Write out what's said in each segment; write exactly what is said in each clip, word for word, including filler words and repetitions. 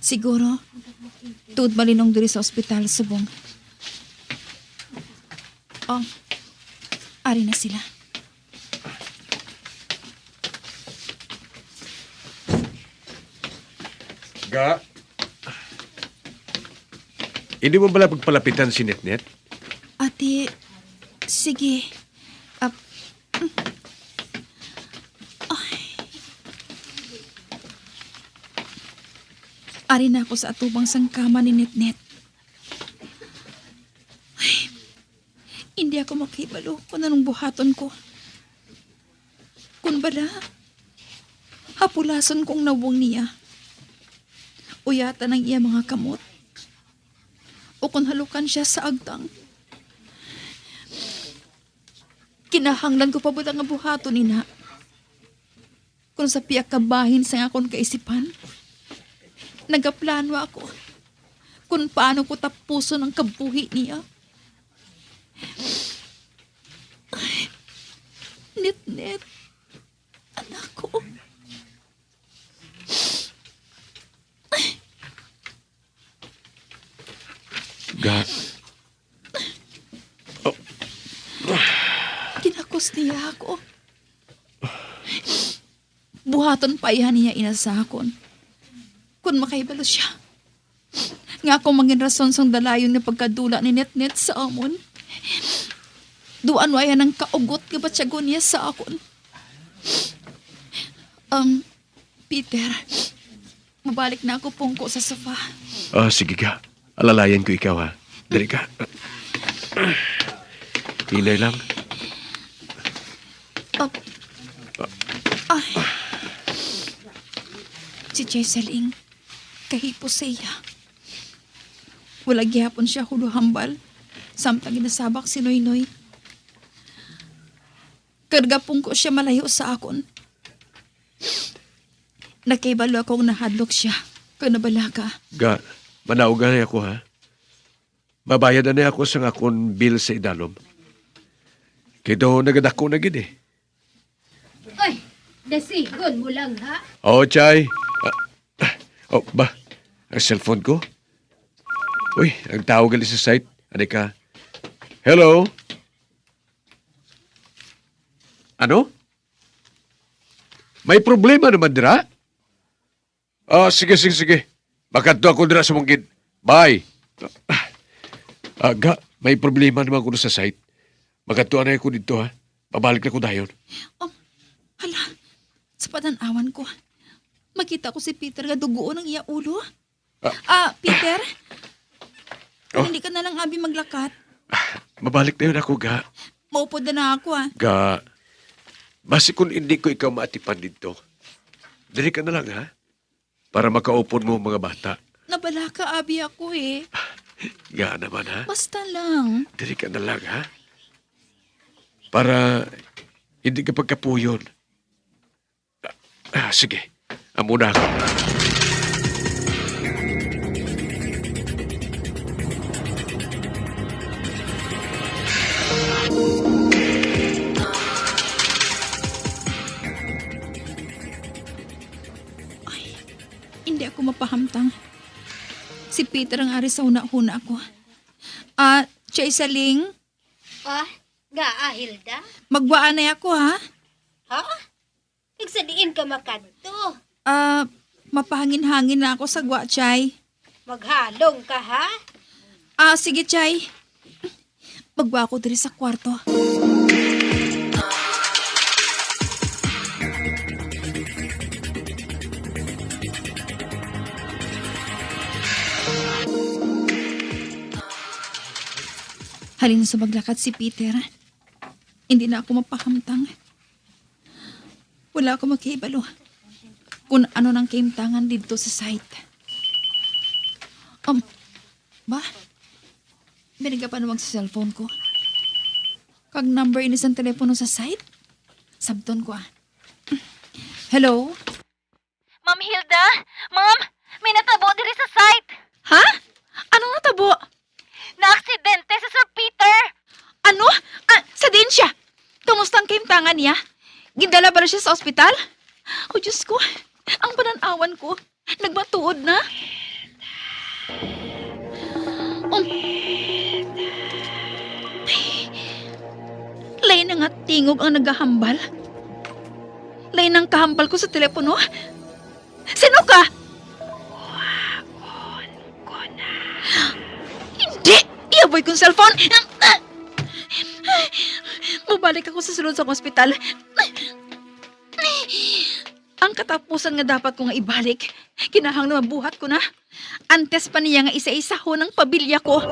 Siguro, tuod malinong diri sa ospital subong. Oh, ari na sila. Ga, hindi mo bala pagpalapitan si Netnet? Ate, sige. Ap-, ay. Ari na ako sa atubang sang kama ni Netnet. Ay, hindi ako makahibalo kung anong buhaton ko. Kung bala, hapulason kong nawong niya. Uyatan ang iya mga kamot. O kung halukan siya sa agtang. Kinahanglan ko pa bala nga buhaton ina. Kung sa pihak ka bahin sang akon kaisipan, nagaplano ako kung paano ko tapuson ang kabuhi niya. Nitnit, anak ko. Ga. Oh. Ginakos niya ako. Buhaton pa iya niya ina sa akon. Kung makahibalo siya nga ako mangin rason sang dalayon nga pagkadula ni Netnet sa amon, duan waya nang kaugot nga batyagon niya sa akon. Um, Peter, mabalik na ako pungko sa sofa. Ah, sige ka. Alalayan ko ikaw, ha? Dali ka. Hinay lang. Oh. Ay. Si Chesaling, kahipos sa iya. Wala gihapon siya huluhambal, samtang ginasabak si Noynoy. Karga pungko siya malayo sa akon. Nakahibalo akong nahadlok siya, kag nabalaka. Ga, manawag na ako, ha? Mabayad na ako sang akon bill sa idalom. Kay daw nagadako na gid, eh. Oy, dasigon mo lang, ha? Oh, Chay. Ah, ah, oh, ba? Ang cellphone ko? Uy, ang tawag gali sa site. Ano ka? Hello? Ano? May problema naman dira? Ah, sige, sige, sige. Makadto ako dira sa mungkid. Bye. Ah, ga, may problema naman kuno sa site. Makadto na ako dito, ha. Pabalik na ko dayon. Oh, hala. Sa panan-awan ko, makita ko si Peter nga duguon ang iya ulo. Ah. Ah, Peter? Kung Oh. hindi ka na lang abi maglakat. Ah, mabalik na yun ako, ga. Maupod na na ako, ah. Ga, basi kung hindi ko ikaw maatipan dito, diri ka na lang, ha? Para makaupod mo ang mga bata. Nabalaka abi ako, eh. Ga naman, ha? Basta lang. Diri ka na lang, ha? Para hindi ka pagkapuyon. Ah, sige. Amo na ako. Ay, hindi ako mapahamtang. Si Peter ang ari sa hunahuna ko. Ah, Chaisaling? Ah, gaa, Hilda? Magwaan na ako, ha? Ha? Kag sa diin ka makadto? Ah, mapahangin-hangin na ako sa gwa, Chay. Maghalong ka, ha? Ah, sige, Chay. Magwa ako diri sa kwarto. Halin sa maglakat si Peter, hindi na ako mapahamtang. Wala ako makahibalo kung ano nang kahimtangan didto sa site. Um, ba? May nagapanuwag sa cellphone ko. Kag number ini sang telepono sa site? Sabton ko, ah. Hello? Ma'am Hilda? Ma'am, may natabo diri sa site. Ha? Anong natabo? Naaksidente si Sir Peter. Ano? Ah, sa diin siya? Kamusta ang kahimtangan niya? Gindala ba siya sa ospital? O Diyos ko, ang panan-awan ko, nagmatuod na. Um, lain na nga tingog ang nagahambal. Lain ang kahambal ko sa telepono. Sino ka? Kuhaon ko na. Hindi! Iabot ko ang cellphone! Mabalik ako sa sulod sa ospital. Ang katapusan nga dapat ko nga ibalik, kinahanglan mabuhat ko na. Antes pa niya nga isa-isahon ang pamilya ko.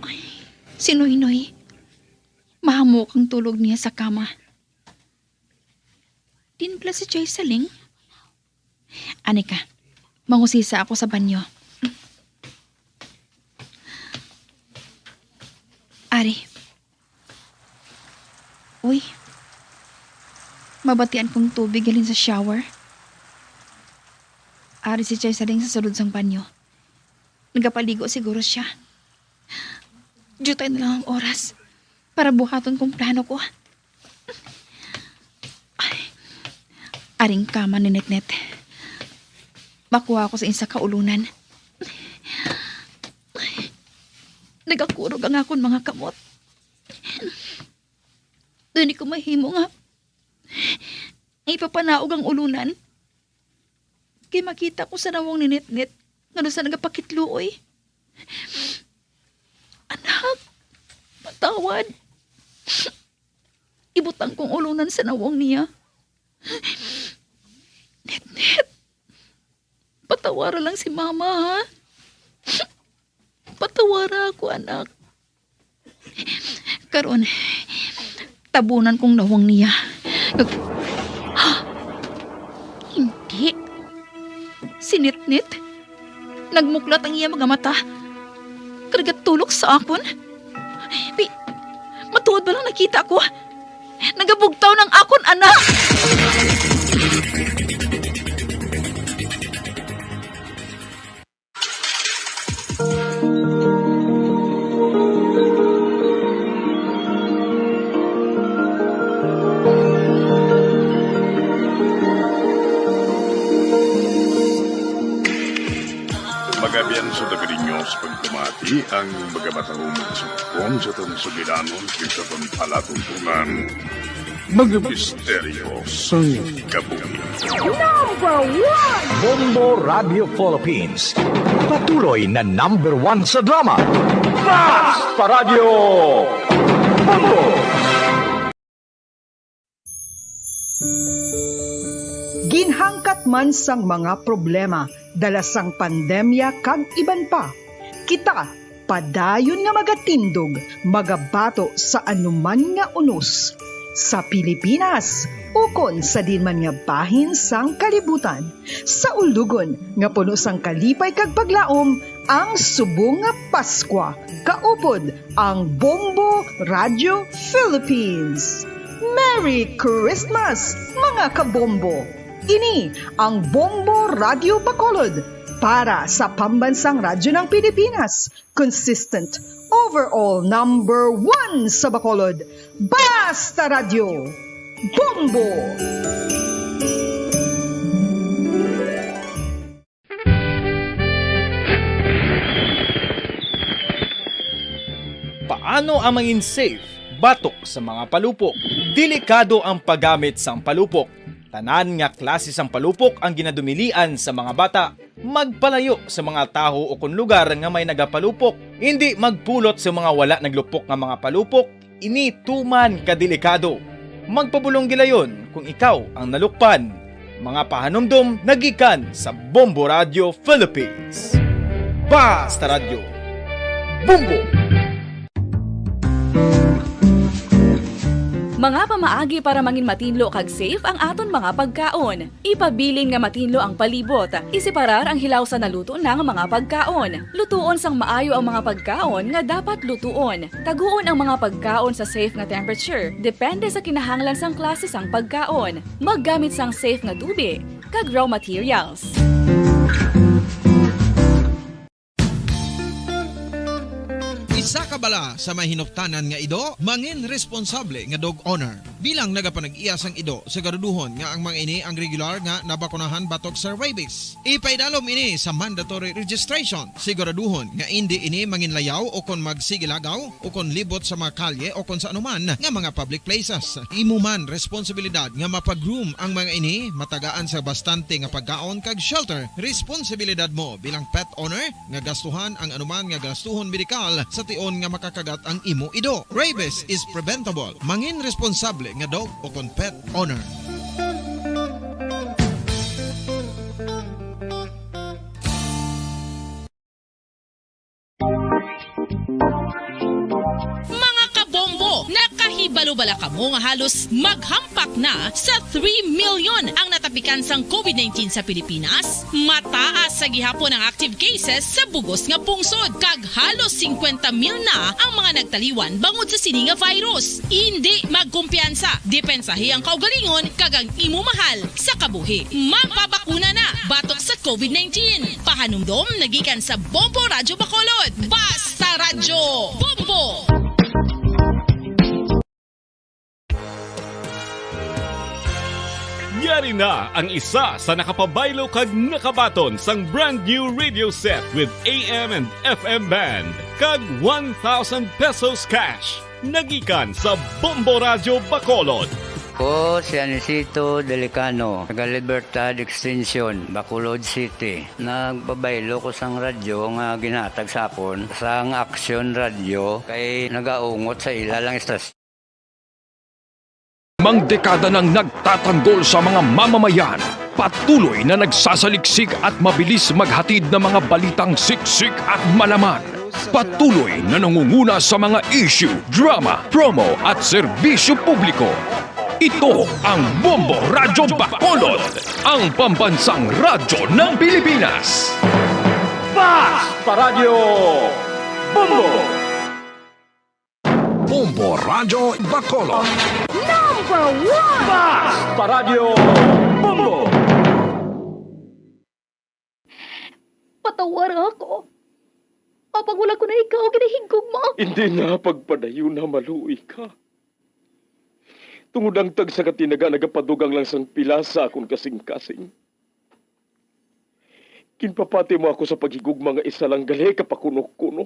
Ay, si Noynoy. Mahamok ang tulog niya sa kama. Diin bala si Joyceline? Ani ka, mangusisa ako sa banyo. Ari. Uy. Mabatian kong tubig halin sa shower. Ari si Joyceline sa sulod sang banyo. Nagapaligo siguro siya. Diutay na lang ang oras para buhaton kong plano ko. Ay, aring kama ni Netnet. Makuha ko sa isa ka ulunan. Nagakurog ang akon mga kamot. Dili ko mahimo nga ipapanaog ang ulunan. Kay makita ko sa nawong ni Netnet nga daw sa nagapakitluoy. Anak, patawad. Ibutang kong ulunan sa nawong niya. Netnet, patawara lang si Mama, ha? Patawara ako, anak. Karon, tabunan kong nawong niya. Nag-, hindi. Si Nitnit. Nagmuklat ang iya mga mata. Kag nagatulok sa akon. Pi-, matuod ba lang nakita ko? Nagabugtaw ng akon anak. Magabian sa taga ninyo sa pagpamati ang magamatahong mga sumpong sa atong sugilanon kag sa atong palatuntunan. Mga misteryo sang kabuhi. Number one! Bombo Radio Philippines. Patuloy na number one sa drama. Basta Radyo Bombo! Ginhangkat man sang mga problema dala sang pandemya kag iban pa, kita padayon nga magatindog, magabato sa anuman nga unos, sa Pilipinas ukon sa diin man nga bahin sang kalibutan. Sa ulugon nga puno sang kalipay kag paglaom ang subong nga Paskwa, kaupod ang Bombo Radio Philippines. Merry Christmas, mga kabombo! Ini ang Bombo Radio Bacolod para sa Pambansang Radyo ng Pilipinas. Consistent, overall number one sa Bacolod. Basta Radyo, Bombo! Paano ang mangin safe batok sa mga palupok? Delikado ang paggamit sang palupok. Tanan nga klase sang palupok ang ginadumilian sa mga bata. Magpalayo sa mga tawo o kon lugar nga may nagapalupok. Indi magpulot sa mga wala naglupok nga mga palupok. Ini tuman ka delikado. Magpabulong gilayon kung ikaw ang nalukpan. Mga pahanumdom nagikan sa Bombo Radio Philippines. Basta Radyo, Bombo! Mga pamaagi para mangin matinlo kag safe ang aton mga pagkaon. Ipabilin nga matinlo ang palibot. Iseparar ang hilaw sa naluto na nga mga pagkaon. Lutuon sang maayo ang mga pagkaon nga dapat lutuon. Taguon ang mga pagkaon sa safe nga temperature, depende sa kinahanglan sang klase sang pagkaon. Maggamit sang safe nga tubig kag raw materials. Isa ka bala sa may hinuptanan nga ido, mangin responsable nga dog owner. Bilang nagapanag-iya sang ido, siguraduhon nga ang mga ini ang regular nga nabakunahan batok sa rabies. Ipaidalom ini sa mandatory registration. Siguraduhon nga indi ini manginlayaw o kon magsigilagaw o kon libot sa mga kalye o kon sa anuman nga mga public places. Imo man responsibilidad nga mapa-groom ang mga ini, matagaan sa bastante nga pagkaon kag shelter. Responsibilidad mo bilang pet owner nga gastuhan ang anuman nga gastuhon medikal sa tion nga makakagat ang imo ido. Rabies is preventable. Mangin responsable nga dog o kon pet owner. Mga kabombo, nakahibalo bala kamo nga halos maghampak na sa three million ang natapikan sang covid nineteen sa Pilipinas? Mataas sa gihapon ang active cases sa bugos nga pungsod, kag halos singkwenta mil na ang mga nagtaliwan bangod sa sini nga virus. Indi magkumpiyansa, depensahi ang kaugalingon kag ang imo mahal sa kabuhi. Magpabakuna na batok sa covid nineteen. Pahanumdom nagikan sa Bombo Radyo Bacolod. Basta Radyo Bombo! Yari na ang isa sa nakapabaylo kag nakabaton sang brand new radio set with A M and F M band kag one thousand pesos cash. Nagikan sa Bombo Radyo Bacolod. Ko si Anisito Delicano, taga Libertad Extension, Bacolod City. Nagpabaylo ko sang radyo nga ginhatag sa akon sang Aksyon Radyo kay nagaungot sa ila lang istasyon. Mang dekada nang nagtatanggol sa mga mamamayan, patuloy na nagsasaliksik at mabilis maghatid ng mga balitang siksik at malaman. Patuloy na nangunguna sa mga issue, drama, promo at serbisyo publiko. Ito ang Bombo Radyo Bacolod, ang pambansang radyo ng Pilipinas. Basta Radyo Bombo! Bombo Radyo Bacolod. Number one! Basta Radyo Bombo! Patawara ako. Apang wala ko na ikaw ginahigugma. Hindi na pagpadayon na maluoy ka. Tungod ang tagsa ka tinaga nagapadugang lang sang pila sa akon kasing-kasing. Ginpapati mo ako sa paghigugma nga isa lang gali ka pakuno-kuno.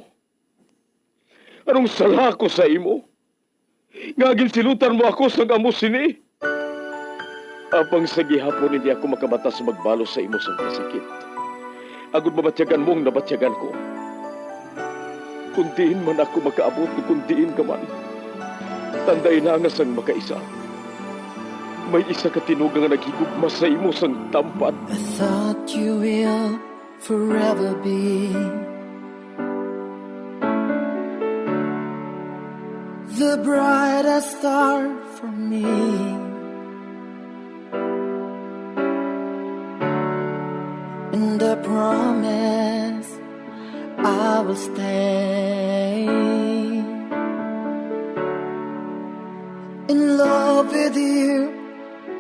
Anong sala ko sa imo? Nga ginsilutan mo ako sang amo sini. Apang sa gihapon hindi ako makabata sa magbalos sa imo sang kasakit, agod mabatyagan mo ang nabatyagan ko. Kon diin man ako makaabot, kon diin ka man, tandai na nga sang makaisa, may isa ka tinuga nga naghigugma sa imo sang tampad. I thought you will forever be the brightest star for me and the promise I will stay in love with you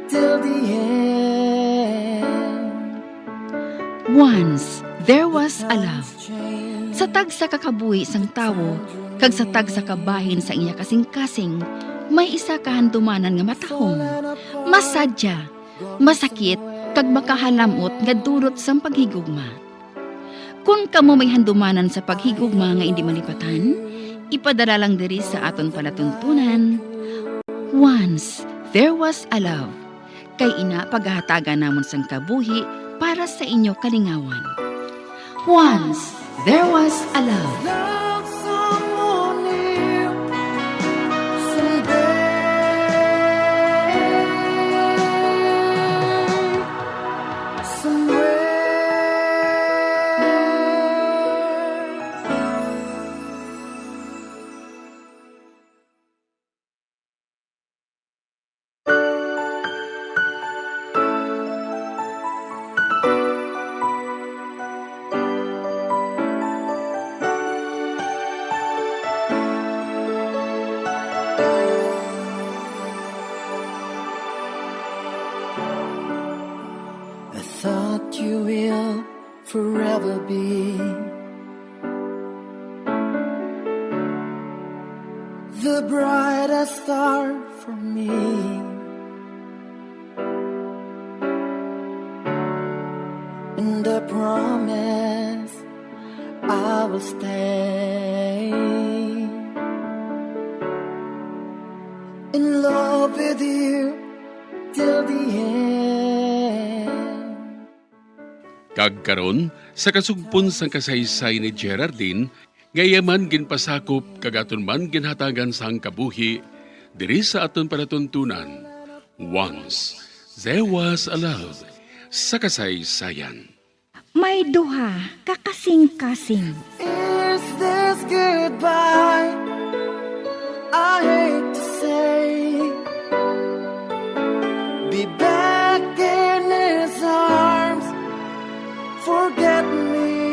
till the end. Once there was a love. Sa tagsa ka kabuhi sang tawo kag sa tagsa ka bahin sa iya kasing-kasing, may isa ka handumanan nga matahom, masadya, masakit, kag makahalamot nga dulot sang paghigugma. Kon kamo may handumanan sa paghigugma nga indi malipatan, ipadala lang diri sa aton palatuntunan. Once there was a love. Kay ina pagahatagan namon sang kabuhi para sa inyo kalingawan. Once there was a love. Love someone new someday. Somewhere. The brightest star for me, and the promise I will stay in love with you till the end. Kag karon, sa kasugpon sang kasaysay ni Geraldine, nga iya man ginpasakop kag aton man ginhatagan sang kabuhi, diri sa aton palatuntunan, Once There Was a Love, sa kasaysayan. May duha ka kasingkasing. Is this goodbye? I hate to say. Be back in his arms. Forget me.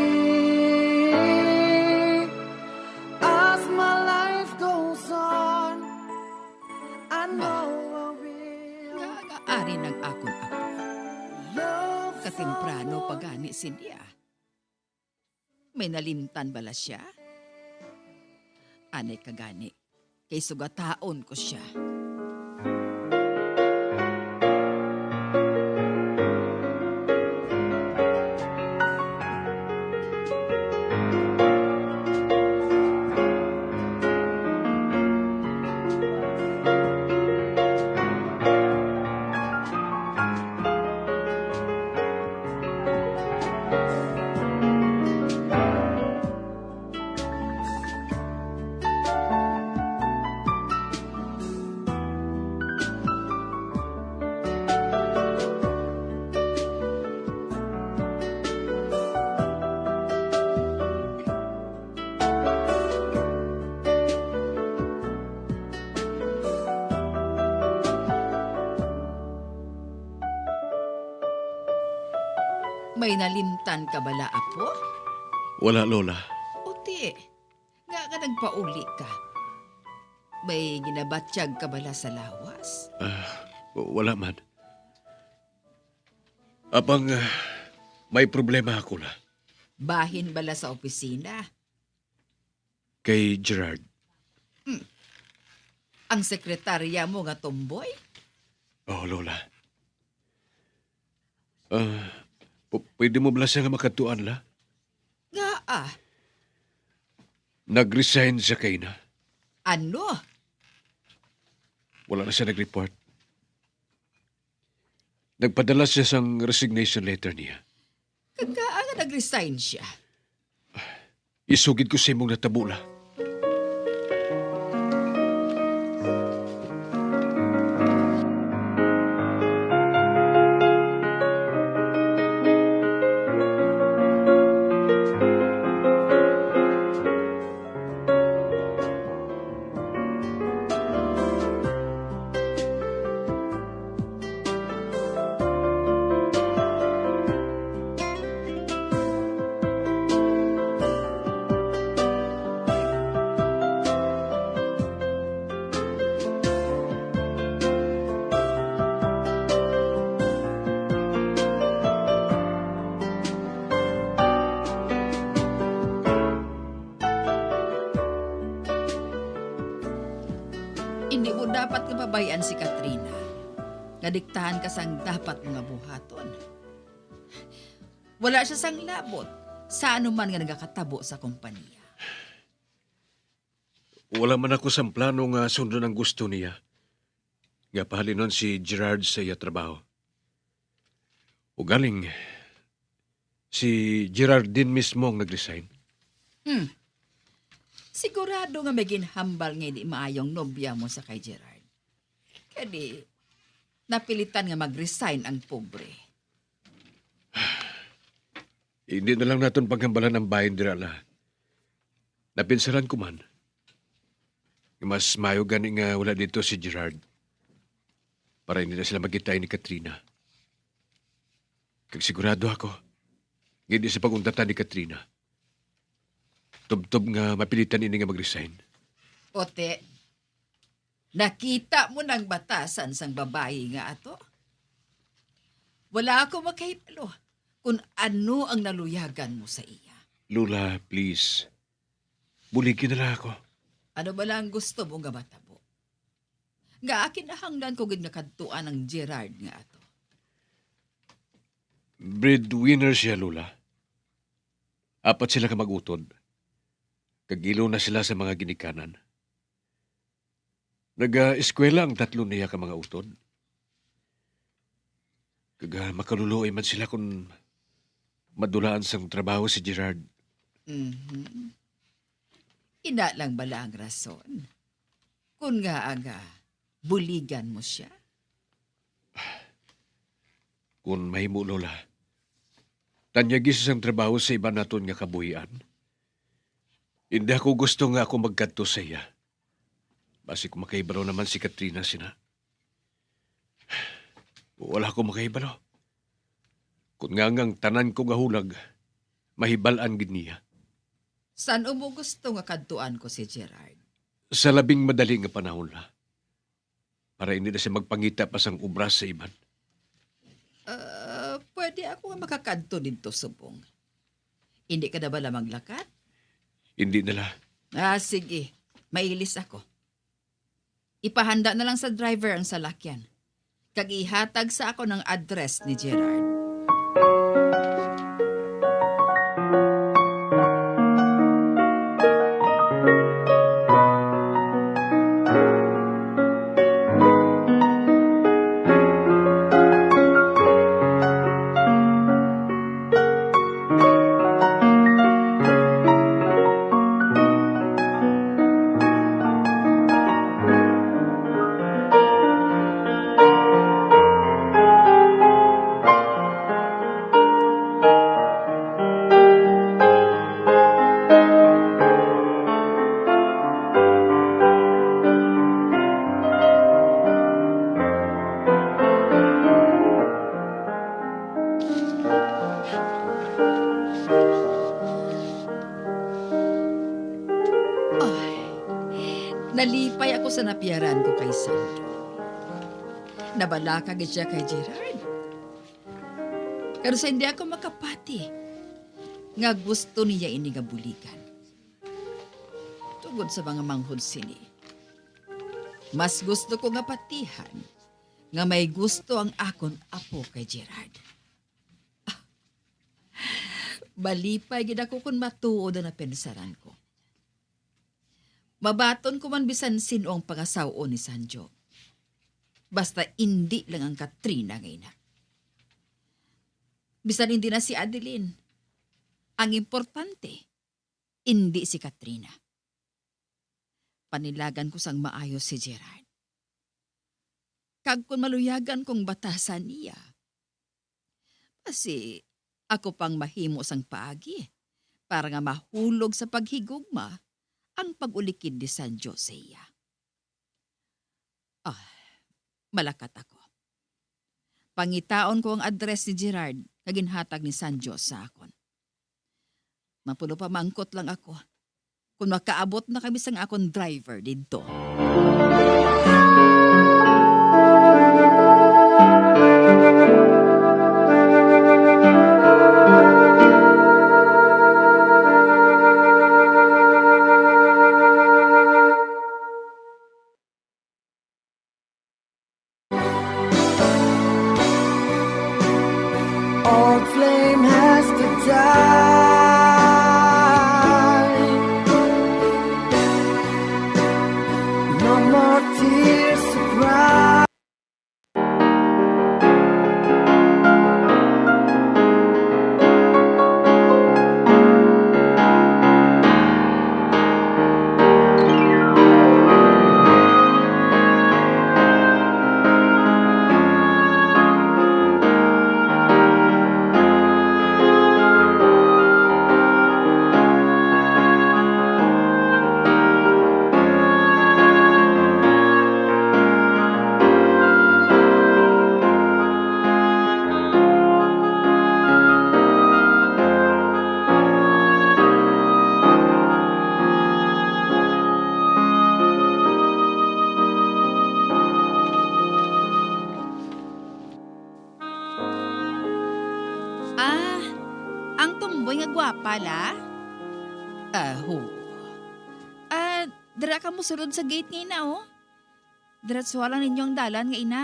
As my life goes on, I know I will. Ngaa ari ang akon apo? Katemprano pa gani siya. May nalimtan bala siya? Anay ka gani, kay sugataon ko sia. May nalimtan ka bala, apo? Wala, Lola. Uti, nga nga nagpauli ka? May ginabatyag ka bala sa lawas? Ah, w-, wala man. Apang, ah, may problema ako, La. Bahin bala sa opisina? Kay Gerard. Hmm. Ang sekretarya mo nga tomboy? Oh, Lola. Ah, pu-, pwede mo bala siya nga makadtuan, La? Ngaa? Nag-resign siya kay na. Ano? Wala na siya nag-report. Nagpadala siya sang resignation letter niya. Kag ngaa nga nag-resign siya? Isugid ko sa imong natabo, La. Indi mo dapat nga babay-an si Katrina, nga diktahan ka sang dapat mo nga buhaton. Wala sia sang labot sa anuman nga nagakatabo sa kompanya. Wala man ako sang plano nga sundon ang gusto niya, nga pahalinon si Gerard sa iya trabaho. Ugaling, si Gerard din mismo ang nag-resign. Hmm. Sigurado nga may ginhambal nga hindi maayong nobya mo sa kay Gerard. Kay di, napilitan nga mag-resign ang pobre. Hindi na lang naton paghambalan ang bahin dira, La. Napinsalan ko man nga mas maayo gani nga wala dito si Gerard para hindi na sila magkita ni Katrina. Kag sigurado ako nga hindi sa pag-undatan ni Katrina, tubtob nga mapilitan ini nga mag-resign. Ote, nakita mo nang batasan sang babayi nga ato? Wala ako makahibalo kung ano ang naluyagan mo sa iya. Lola, please. Buligi na lang ako. Ano bala ang gusto mo nga matabo? Nga akin nahanglan ko gid nga kadtuan ang Gerard nga ato. Breadwinner siya, Lola. Apat sila ka mag-utod. Kag ilo na sila sa mga ginikanan. Naga-eskwela ang tatlo niya ka mga utod. Kag, ah, makaluluoy man sila kung madulaan sang trabaho si Gerard. Mhm. Ina lang bala ang rason? Kun nga nga, buligan mo siya? Kun mahimo, Lola. Tanyagi siya sang trabaho sa iban naton nga kabuhian. Hindi ako gusto nga ako magkadto sa iya. Basi kung makahibalo naman si Katrina sina. Wala ko makahibalo. Kun nga nga ang tanan ko nga hulag, mahibal-an gid niya. San-o mo gusto nga kadtuan ko si Gerard? Sa labing madali nga panahon, La. Para hindi na siya magpangita pa sang obra sa iban. Ah, pwede ako nga makakadto didto subong. Hindi ka na bala maglakat? Hindi na, La. Ah, sige. Mailis ako. Ipahanda na lang sa driver ang salakyan, kag ihatag sa ako ang address ni Gerard. Ay, nalipay ako sa napiyaran ko kay Sandro. Nabalaka gid siya kay Gerard. Pero sa hindi ako makapati nga gusto niya ini nga buligan. Tungod sa mga manghod sini, mas gusto ko nga patihan nga may gusto ang akon apo kay Gerard. Ah, malipay gid ako kon matuod ang napinsaran ko. Mabaton ko man bisan sin-o ang pangasaw-on ni Sanjo. Basta indi lang ang Katrina nga ina. Bisan indi na si Adeline. Ang importante, indi si Katrina. Panilagan ko sang maayo si Gerard. Kag kon maluyagan kong batasan niya, basi ako pang mahimo sang paagi para nga mahulog sa paghigugma ang pag-ulikid ni Sanjo sa iya. Ah, malakat ako. Pangitaon ko ang address ni Gerard nga ginhatag ni Sanjo sa akon. Mapuno pa mangkot lang ako kon makaabot na kami sang akon driver didto. Old flame has to die. No more tears to cry. Ah, ang tumboy nga gwapa, La? Ah, ho. Ah, Dira ka mosulod sa gate nga ina, oh. Diretso lang ninyo ang dalan nga ina.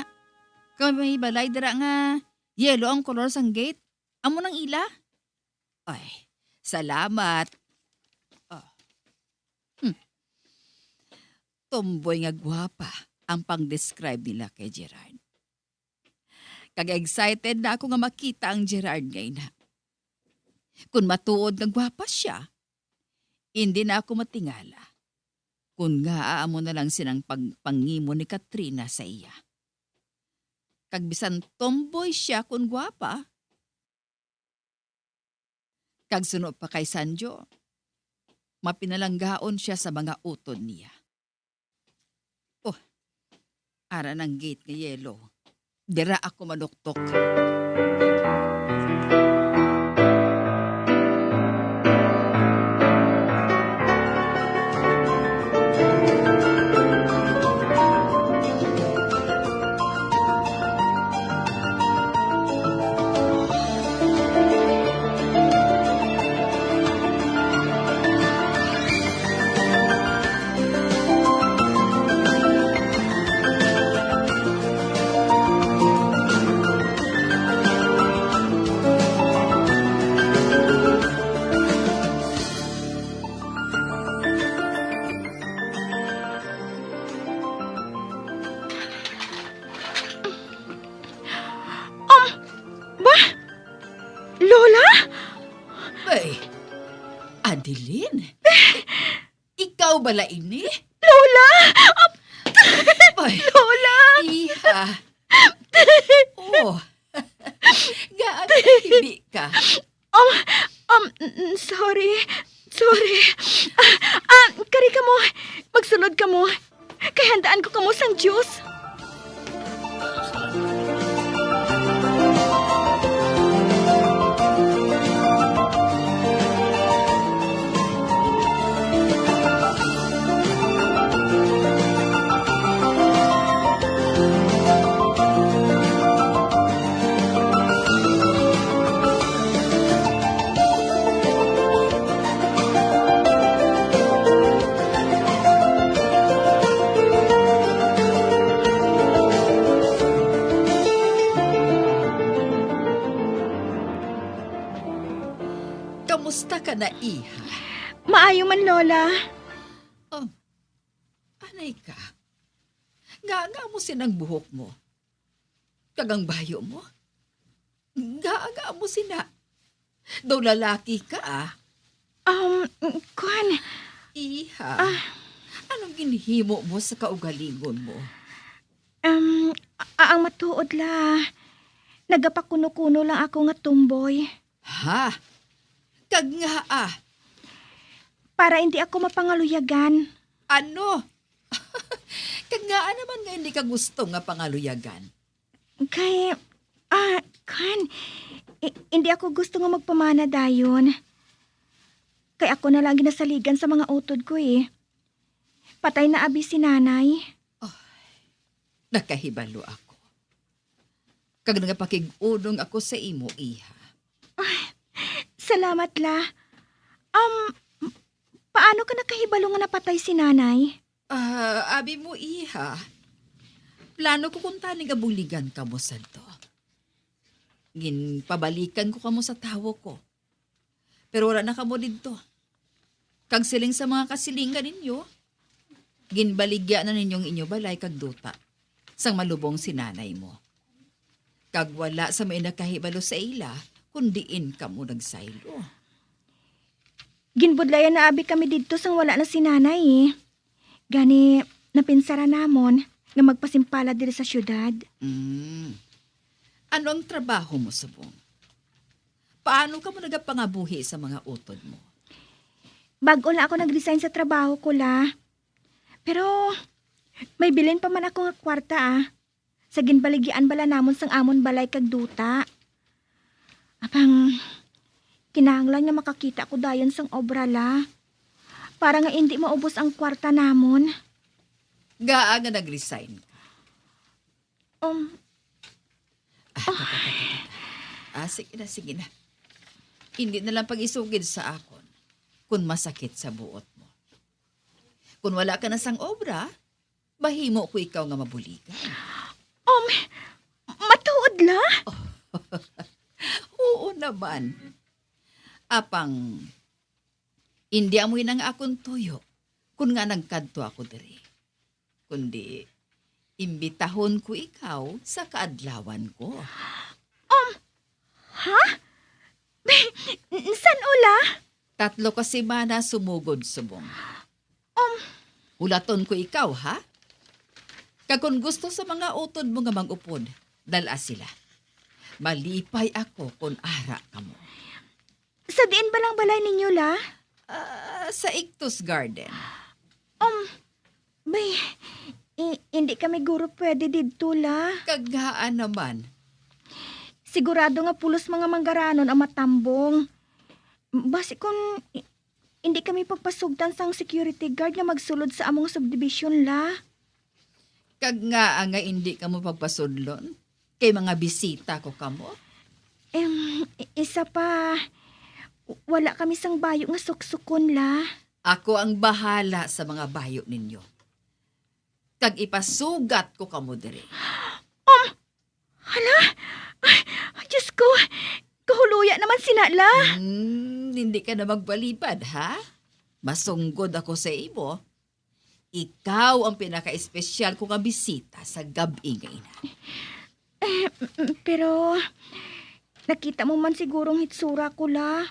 Kag may balay dira nga yellow ang kolor sang gate. Amo nang ila? Ay, salamat. Oh. Hmm. Tomboy nga gwapa ang pang-describe nila kay Gerard. Kag excited na ako nga makita ang Gerard nga ina. Kun matuod nga gwapa siya, hindi na ako matingala kun ngaa amo na lang sinang pagpangimo ni Katrina sa iya. Kag bisan tomboy siya kun gwapa, kag suno pa kay Sanjo, mapinalanggaon sia sa mga utod niya. Oh, ara nang gate nga yellow. Dira ako manuktok. Um, ba? Lola? Ay, Adeline? Ikaw bala ini? Lola! Ay, Lola! Iha. Oh. Ngaa naghibi ka? Um, um, n-, n-, sorry. Sorry. Ah, ah, kari kamo. Magsulod kamo. Kay handaan ko kamo sang juice. Kamusta ka na, iha? Maayo man, Lola. Oh, anay ka. Ngaa amo sina ang buhok mo? Kag ang bayo mo? Ngaa amo sina? Daw lalaki ka, ah. Um, kuwan. Iha, ah, anong ginhimo mo sa kaugalingon mo? Um, a-, ang matuod la, nagapakuno-kuno lang ako nga tomboy. Ha? Kag ngaa? Para hindi ako mapangaluyagan. Ano? Kag ngaa naman nga hindi ka gusto nga pangaluyagan? Kay, ah, kan, i-, hindi ako gusto nga magpamana dayon. Kay ako na lang ginasaligan sa mga utod ko, eh. Patay na abi si Nanay. Oh, nakahibalo ako. Kag nagapakig-unong ako sa imo, iha. Ay, salamat la. Um, paano ka nakahibalo nga napatay si Nanay? Ah, abi mo, iha, plano ko kuntani nga buligan kamo sadto. Ginpabalikan ko kamo sa tawo ko. Pero wala na kamo didto. Kag siling sa mga kasilingan ninyo, ginbaligya na ninyo ang inyo balay kag duta sang malubong si nanay mo. Kag wala sa may nakahibalo sa ila, kun diin kamo nagsaylo. Ginbudlayan na abi kami didto sang wala na si Nanay, eh. Gani, napinsaran namon nga magpasimpalad diri sa siyudad. Mm. Ano ang trabaho mo subong? Paano kamo nagapangabuhi sa mga utod mo? Bag-o lang ako nag-resign sa trabaho ko, la. Pero may bilin pa man ako nga kwarta, ah. Sa ginbaligyaan bala namon sang amon balay kag duta. Apang, kinahanglan nga makakita ko dayon sang obra, la. Para nga indi maubos ang kwarta namon. Ngaa nga nag-resign ka? Um, ah, ta, ta, ta, ta, ta. Ah, sige na, sige na. Hindi na lang pag-isugid sa akon kung masakit sa buot mo. Kung wala ka na sang obra, mahimo ko ikaw nga mabuligan. Um, matuod la? Oo naman. Apang, indi amo ina nga akon tuyo kun nga nagkadto ako diri. Kundi, imbitahon ko ikaw sa kaadlawan ko. Um, ha? San-o la? Tatlo ka semana sumugod subong. Um, Hulaton ko ikaw, ha? Kag kon gusto sa mga utod mo nga mag-upod, dal-a sila. Malipay ako kon ara kamo. Sa diin bala ang balay ninyo, la? Ah, sa Ictus Garden. Um, bay, i-, hindi kami guro pwede didto, la. Kag ngaa naman? Sigurado nga pulos mga manggaranon ang matambong. Basi kon i-, hindi kami pagpasugtan sang security guard nga magsulod sa among subdivision, la. Kag ngaa nga indi kamo pagpasudlon? Kay mga bisita ko kamo? Em, i-, isa pa, w-, wala kami sang bayo nga suksukon, la. Ako ang bahala sa mga bayo ninyo. Kag ipasugat ko kamo diri. Um, hala? Ay, Diyos ko, kahuloya naman sina, la. Hmm, hindi ka na magbalibad, ha? Masunggod ako sa imo. Ikaw ang pinaka-espesyal ko nga bisita sa gab-i nga ina. Eh, mm, pero nakita mo man siguro ang hitsura ko, la.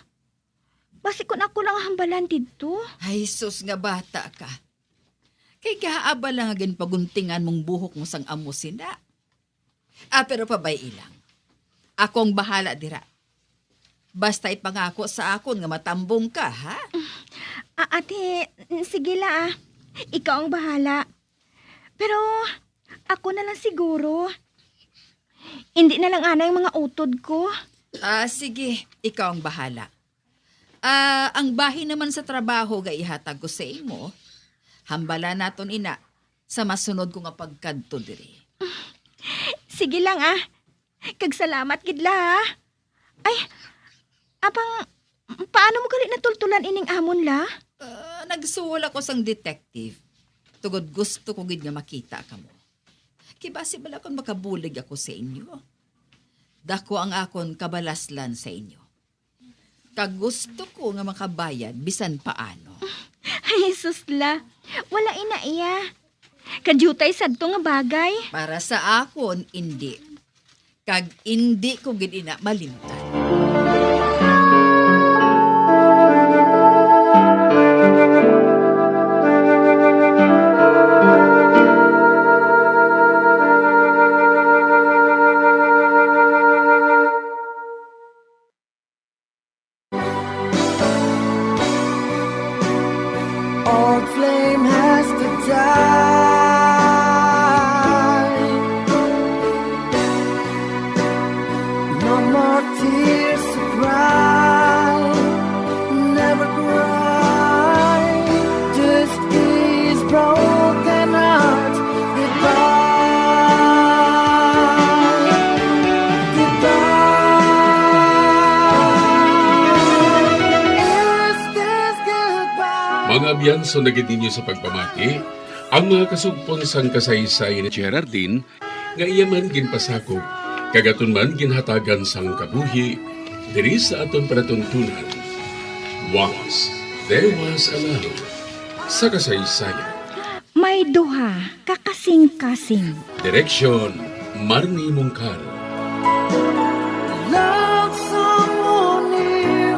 Basi kun ako lang ang hambalan didto. Ay, sus nga bata ka. Kay kaha bala nga ginpaguntingan mong buhok mo sang amo sina. Ah, pero pabay-i lang. Ako ang bahala dira. Basta ipangako sa akon nga matambong ka, ha? Ah, ate, sige la, ah. Ikaw ang bahala. Pero ako na lang siguro. Hindi na lang anay ang mga utod ko. Ah, sige, ikaw ang bahala. Ah, ang bahin naman sa trabaho nga ihatag ko sa imo, hambala naton ina sa masunod ko nga pagkadto diri. Sige lang, ah. Kag salamat gid la, ha? Ay, apang, paano mo gali natultulan ining amon, la? Ah, nagsuol ako sang detective. Tungod gusto ko gid nga makita kamo. Kay basi bala kon makabulig ako sa inyo. Dako ang akon kabalaslan sa inyo. Kag gusto ko nga makabayad bisan paano. Ay, sus la. Wala ina iya. Kadiyutay sadto nga bagay. Para sa akon, indi. Kag indi ko gid ina malimtan. Old flame has to die. No more tears to cry. Never cry. Just these broken hearts. Goodbye. Goodbye. Is this goodbye? Mga abyan, sunagid ninyo sa pagpamati ang mga kasugpon sang kasaysayan ni Geraldine, nga iya man ginpasakop, kag aton man ginhatagan sang kabuhi diri sa aton palatuntunan. Once there was a love, sa kasaysayan. May duha ka kasing-kasing. Direksyon, Marnie Mungkal. Love someone new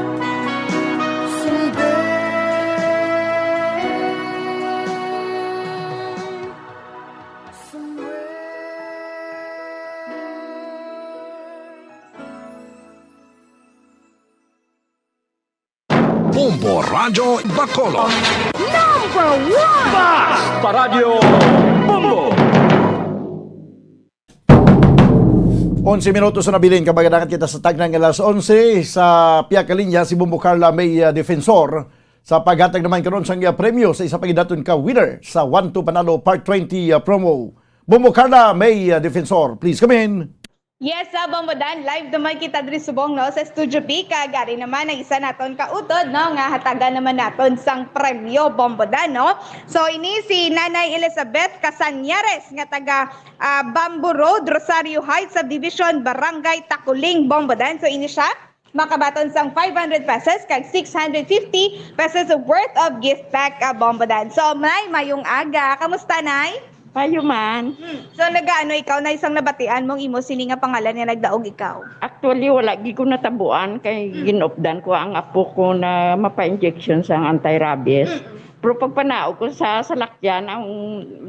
someday. Somewhere. Bombo Radyo Bacolod. Number one! Basta Radyo Bombo! Onse minutos na nabilin, kapag nakat kita sa tagna nga alas onse, sa pihak ka linya si Bombo Carla May, ah, Defensor sa paghatag naman karon sang iya premyo sa isa pa gid naton ka winner sa One Two Panalo Part twenty, ah, promo. Bombo Carla May, ah, Defensor, please come in. Yes, sa Bombodan, live naman kita diri subong, no, sa Studio B, kag ari naman ang isa naton kautod, no, nga hatagan naman naton sang premyo, Bombodan, no. So, ini si Nanay Elizabeth Casañares nga taga, ah, Bamboo Road, Rosario Heights Subdivision, Barangay Taculing, Bombodan. So, ini siya makabaton sang five hundred pesos kag six hundred fifty pesos worth of gift pack, ah, Bombodan. So, Nay, mayong aga. Kamusta, Nay? Mayo man. Hmm. So, nagaano ikaw, Nay, sang nabatian mong imo sini nga pangalan nga nagdaog ikaw? Actually, wala gid ko natabuan kay Mm. ginupdan ko ang apo ko na mapa-injection sang anti-rabies. Mm. Pero pagpanaog ko sa salakyan, ang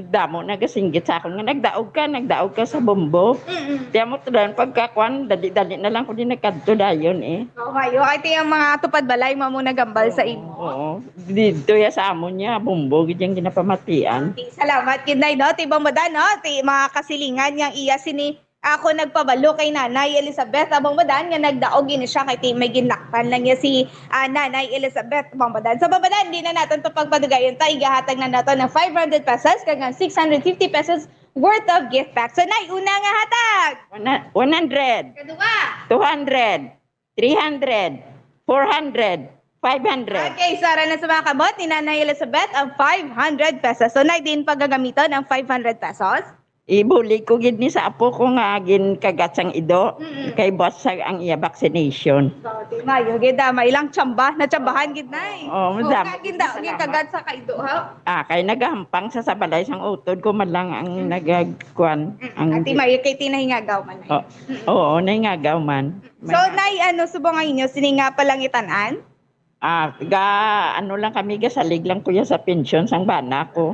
damo nagasinggit sa akon nga, "Nagdaog ka, nagdaog ka sa Bombo." Mm. Tiyan mo, tanan pagkakuan, dali-dali na lang ko din nagkadto dayon, eh. Oh, mayo. Ay, ti ang mga tupad balay, mamo nagambal sa imo. Oo. Dito ya sa amon niya, Bombo, gid yung ginapamatian. Okay, salamat gid, Nay, no? Ti Bombodan, no? Ti mga kasilingan yang iya sini, ako nagpabalo kay Nanay Elizabeth, ah, Bombodan, nga nagdaog ini siya kay ti may ginlaktan lang niya si, ah, Nanay Elizabeth, Bombodan. So, Bombodan, di na naton to pagpadugayon ta, igahatag na naton ng five hundred pesos kag ang six hundred fifty pesos worth of gift pack. So, Nay, una nga hatag. One, one hundred. Kaduha. Two hundred. Three hundred, four hundred, five hundred. Okay, so ara na sa mga kamot ni Nanay Elizabeth ang five hundred pesos. So, Nay, din pagagamiton ang five hundred pesos? Ibulig ko gid ni sa apo ko nga ginkagat sang ido, Mm-mm. kay buas sa ang iya vaccination. So, di mayo gid, ah, may ilang tsamba, natsambahan gid, Nay. Oo, Oh, madami ka gid ginda-, sa salamat. ginkagat sa kaido, ha? Ah, kay nagahampang sa, sa balay sang utod ko man lang ang Mm. nagagkuan, Mm, ang Ate May, kay tinahingagaw man, Nay. Oh, Mm. oo, nahingagaw man. So, May Nay, ano, subong ang inyo sini nga palangitan-an? Ah, ga, ano lang kami, gasalig lang, kuya, sa pensyon sang bana ko.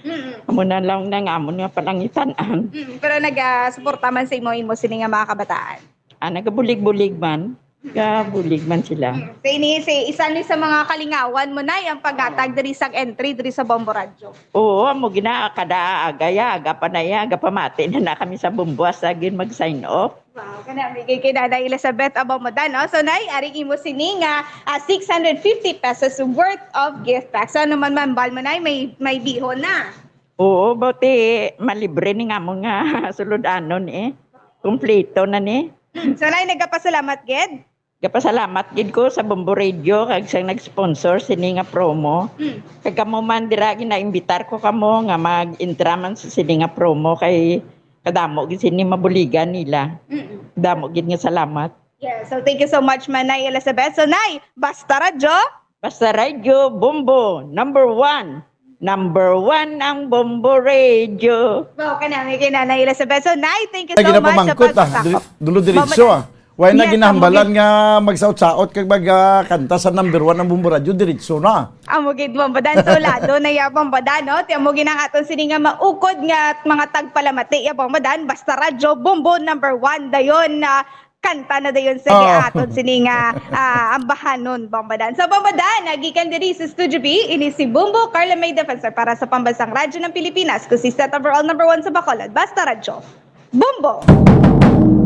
Mm. Amo na lang nang amon nga palangitan-an. Mm, pero nagasuporta man sa imo, imo sini nga mga kabataan? Ah, nagabulig-bulig man. Gabulig man sila. Mm. So, ini, si, isa ni sa mga kalingawan mo, Nay, ang paghatag diri sa entry, diri sa Bombo Radyo. Oo, amo gina, kada aga ya, aga pa na ya, aga pamati na na kami sa Bombo, sa gin mag-sign off. Wow, kana, bigay kay Nanay Elizabeth, amo mo da, no? So, Nay, aring imo sini nga, ah, six hundred fifty pesos worth of gift pack. So, ano man mambal mo, Nay, may, may bihon na. Oo, buti malibre ni nga mo nga suludanon, eh. Kompleto na ni. Mm. So, Nay, nagapasalamat gid? Gapasalamat gid ko sa Bombo Radio kag sa nag-sponsor sini nga promo. Mm. Kag kamo man dira, ginaimbitar ko kamo nga mag-intra man sa sini nga promo kay kadamo gid sini mabuligan nila. Mm. Damo gid nga salamat. Yeah, so thank you so much, Manay Elizabeth. So, Nay, Basta Radyo? Basta Radyo, Bombo, number one. Number one ang Bombo Radio. Wow, kanami kay Nanay Elizabeth. So, Nay, thank you Ay, so much sa ginapamangkot, ah. pagpatak-, Diri-, dulo diretso, Bombo ah. Wala na Yes, ginahambalan amo gid. nga magsaot-saot kag mag, ah, kanta sa number one ang Bombo Radio, diretso na. Amo gid, Bombo Dan. So, lalo na ya, Bombo Dan, no? Ti amo gid ang aton sini nga maukod nga mga tagpalamati, ya, Bombo Dan. Basta Radyo, Bombo number one dayon na kanta na dayon sa Oh. giaton sini nga, ah, ambahanon, Bombo Dan. So, Bombo Dan, nagikan diri sa Studio B, ini si Bombo Carla May Defensor para sa Pambansang Radyo ng Pilipinas, consistent overall number one sa Bacolod. Basta Radyo, Bombo!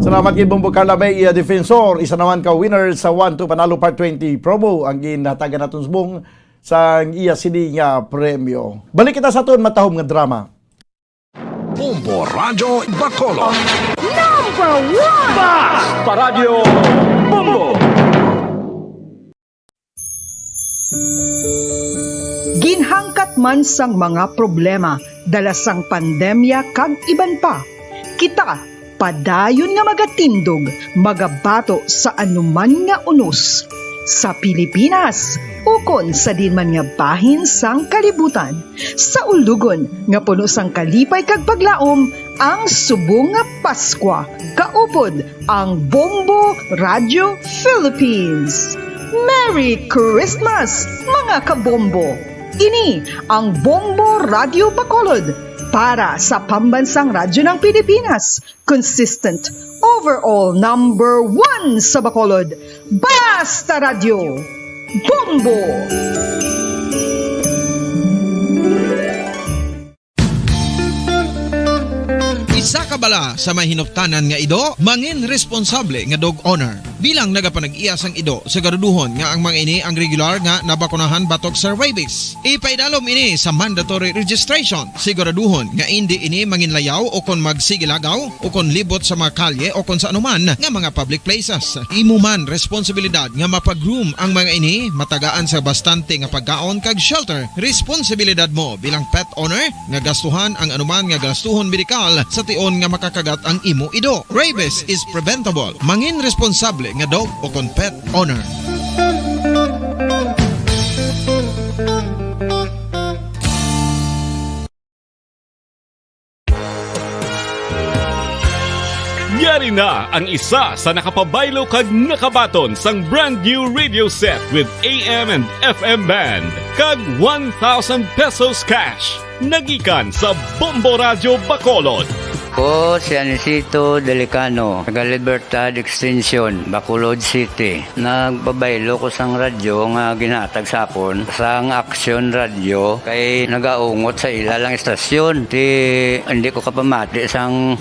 Salamat kay Bombo Carla May, iya Defensor. Isa naman ka winner sa One Two Panalo Part twenty promo ang ginhatagan naton subong sa iya sini nga premyo. Balik kita sa aton matahom nga drama. Bombo Radyo Bacolod. Number one! Basta Radyo Bombo! Ginhangkat man sang mga problema dala sang pandemya kag iban pa, kita padayon nga magatindog, magabato sa anuman nga unos sa Pilipinas ukon sa diin man nga bahin sang kalibutan. Sa ulugon nga puno sang kalipay kag paglaom ang subong nga Paskwa, kaupod ang Bombo Radio Philippines. Merry Christmas, mga kabombo! Ini ang Bombo Radio Bacolod para sa Pambansang Radyo ng Pilipinas. Consistent, overall number one sa Bacolod. Basta Radyo, Bombo! Isa ka bala sa may hinuptanan nga ido, mangin responsable nga dog owner. Bilang nagapanag-iya sang ido, siguraduhon nga ang mga ini ang regular nga nabakunahan batok sa rabies. Ipaidalom ini sa mandatory registration. Siguraduhon nga indi ini manginlayaw o kon magsigilagaw o kon libot sa mga kalye o kon sa anuman nga mga public places. Imo man responsibilidad nga mapag-groom ang mga ini, matagaan sa bastante nga pagkaon kag shelter. Responsibilidad mo bilang pet owner nga gastuhan ang anuman nga gastuhon medikal sa tion nga makakagat ang imo ido. Rabies is preventable. Mangin responsable nga dog o kon pet owner. Yari na ang isa sa nakapabaylo kag nakabaton sang brand new radio set with A M and F M band kag one thousand pesos cash. Nagikan sa Bombo Radyo Bacolod. Ko si Anisito Delicano, taga Libertad Extension, Bacolod City. Nagpabaylo ko sang radyo nga ginhatag sa akon sang Aksyon Radyo kay nagaungot sa ila lang estasyon. Ti, hindi ko kapamati sang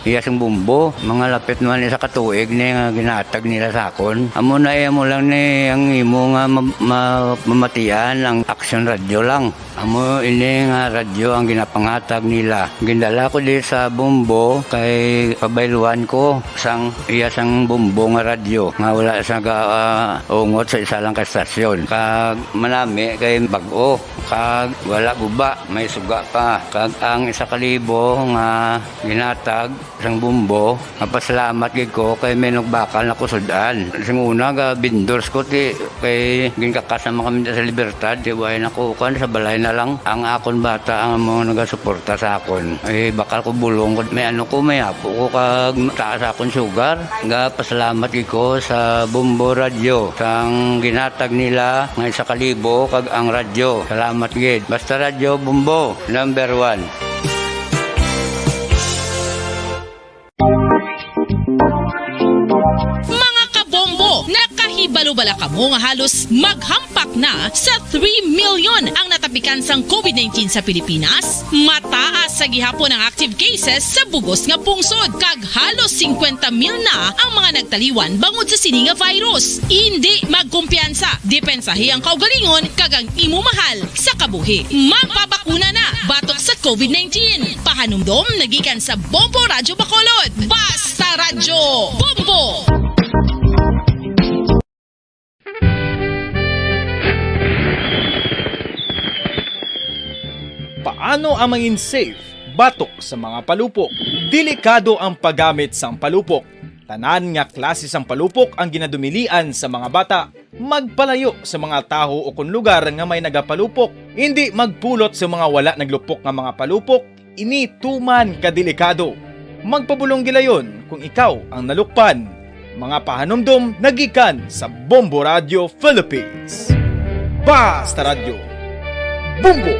iya sing Bombo. Mga lapit naman isa ka tuig ni nga ginhatag nila sa akon. Amo na, eh, amo lang ni ang imo nga ma-, ma-, mamatian ang Aksyon Radyo lang. Amo ini nga radyo ang ginapanghatag nila. Gindala ko di sa Bombo kay pabayluan ko sang iya sang Bombo nga radyo nga wala sa ga-, ah, ungot sa isa lang ka estasyon. Kag manami kay bag-o, kag wala guba, may suga pa. Kag ang isa ka libo nga ginhatag sang Bombo, mapasalamat gid ko kay may nagbakal na ko sud-an. Sing una, ga vendors ko, ti, kay ginkakas naman kami sa Libertad, ti, way na ko, kuan, sa balay na lang. Ang akon bata ang mga nagasuporta sa akon. Eh, bakal ko bulong ko, may ano ko, may apo ko, kag taas akon sugar. Ga pasalamat gid ko sa Bombo Radyo, sang ginhatag nila nga isa ka libo, kag ang radyo. Salamat gid. Basta Radyo Bombo, number one. Mga kabombo, nakahibalo bala kamo nga halos maghampak na sa three million ang natapikan sang covid nineteen sa Pilipinas? Mataas sa gihapon ang active cases sa bugos nga pungsod, kag halos singkwenta mil na ang mga nagtaliwan bangod sa sini nga virus. Indi magkumpiyansa, depensahi ang kaugalingon kag ang imo mahal sa kabuhi. Magpabakuna na batok sa covid nineteen. Pahanumdom nagikan sa Bombo Radyo Bacolod. Basta Radyo Bombo! Paano ang mangin safe batok sa mga palupok? Delikado ang paggamit sang palupok. Tanan nga klase sang palupok ang ginadumilian sa mga bata. Magpalayo sa mga tawo o kon lugar nga may nagapalupok. Indi magpulot sa mga wala naglupok nga mga palupok. Ini tuman ka delikado. Magpabulong gilayon kung ikaw ang nalukpan. Mga pahanumdom nagikan sa Bombo Radio Philippines. Basta Radyo, Bombo!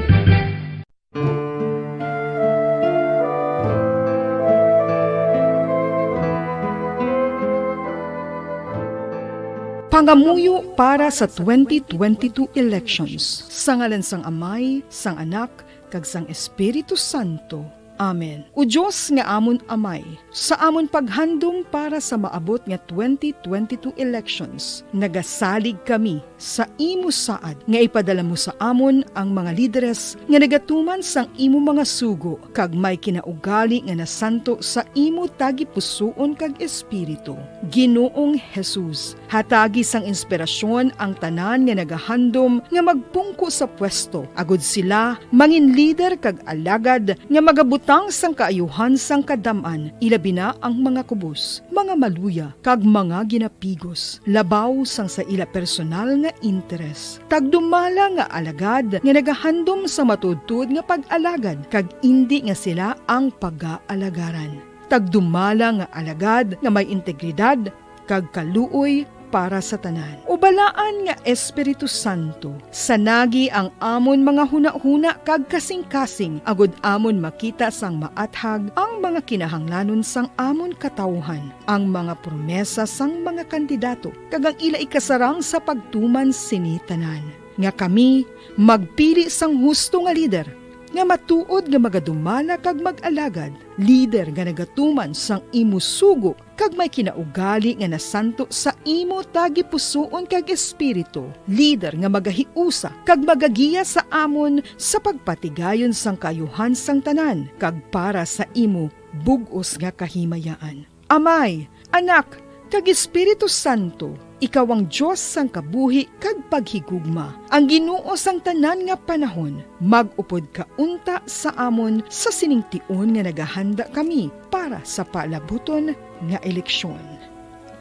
Pangamuyo para sa twenty twenty-two elections. Sa ngalan sang Amay, sang Anak, kag sang Espiritu Santo. Amen. O Dios nga amon Amay, sa amon paghandom para sa maabot nga twenty twenty-two elections, nagasalig kami sa imo saad nga ipadala mo sa amon ang mga lideres nga nagatuman sang imo mga sugo kag may kinaugali nga nasanto sa imo tagipusoon kag espiritu. Ginoong Jesus, hatagi sang inspirasyon ang tanan nga nagahandom nga magpungko sa pwesto, agud sila mangin lider kag alagad nga magabutang sang kaayuhan sang kadam-an, ilabi na ang mga kubos, mga maluya, kag mga ginapigos, labaw sang sa ila personal nga interes. Tagdumala nga alagad nga nagahandom sa matuodtuod nga pag-alagad, kag indi nga sila ang pagaalagaran. Tagdumala nga alagad nga may integridad kag kaluoy para sa tanan. O Balaan nga Espiritu Santo, sanagi ang amon mga hunahuna kag kasingkasing, agud amon makita sang maathag ang mga kinahanglanon sang amon katawuhan, ang mga promesa sang mga kandidato, kag ang ila ikasarang sa pagtuman sini tanan, nga kami magpili sang husto nga lider nga matuod nga magadumala kag mag-alagad, lider nga nagatuman sang imo sugo, kag may kinaugali nga nasanto sa imo tagipusoon kag espiritu, lider nga magahiusa kag magagiya sa amon sa pagpatigayon sang kaayuhan sang tanan kag para sa imo bug-os nga kahimayaan. Amay, Anak, kag Espiritu Santo, ikaw ang Dios sang kabuhi kag paghigugma, ang Ginoo sang tanan nga panahon. Mag-upod ka unta sa amon sa sining tion nga nagahanda kami para sa palabuton nga eleksyon.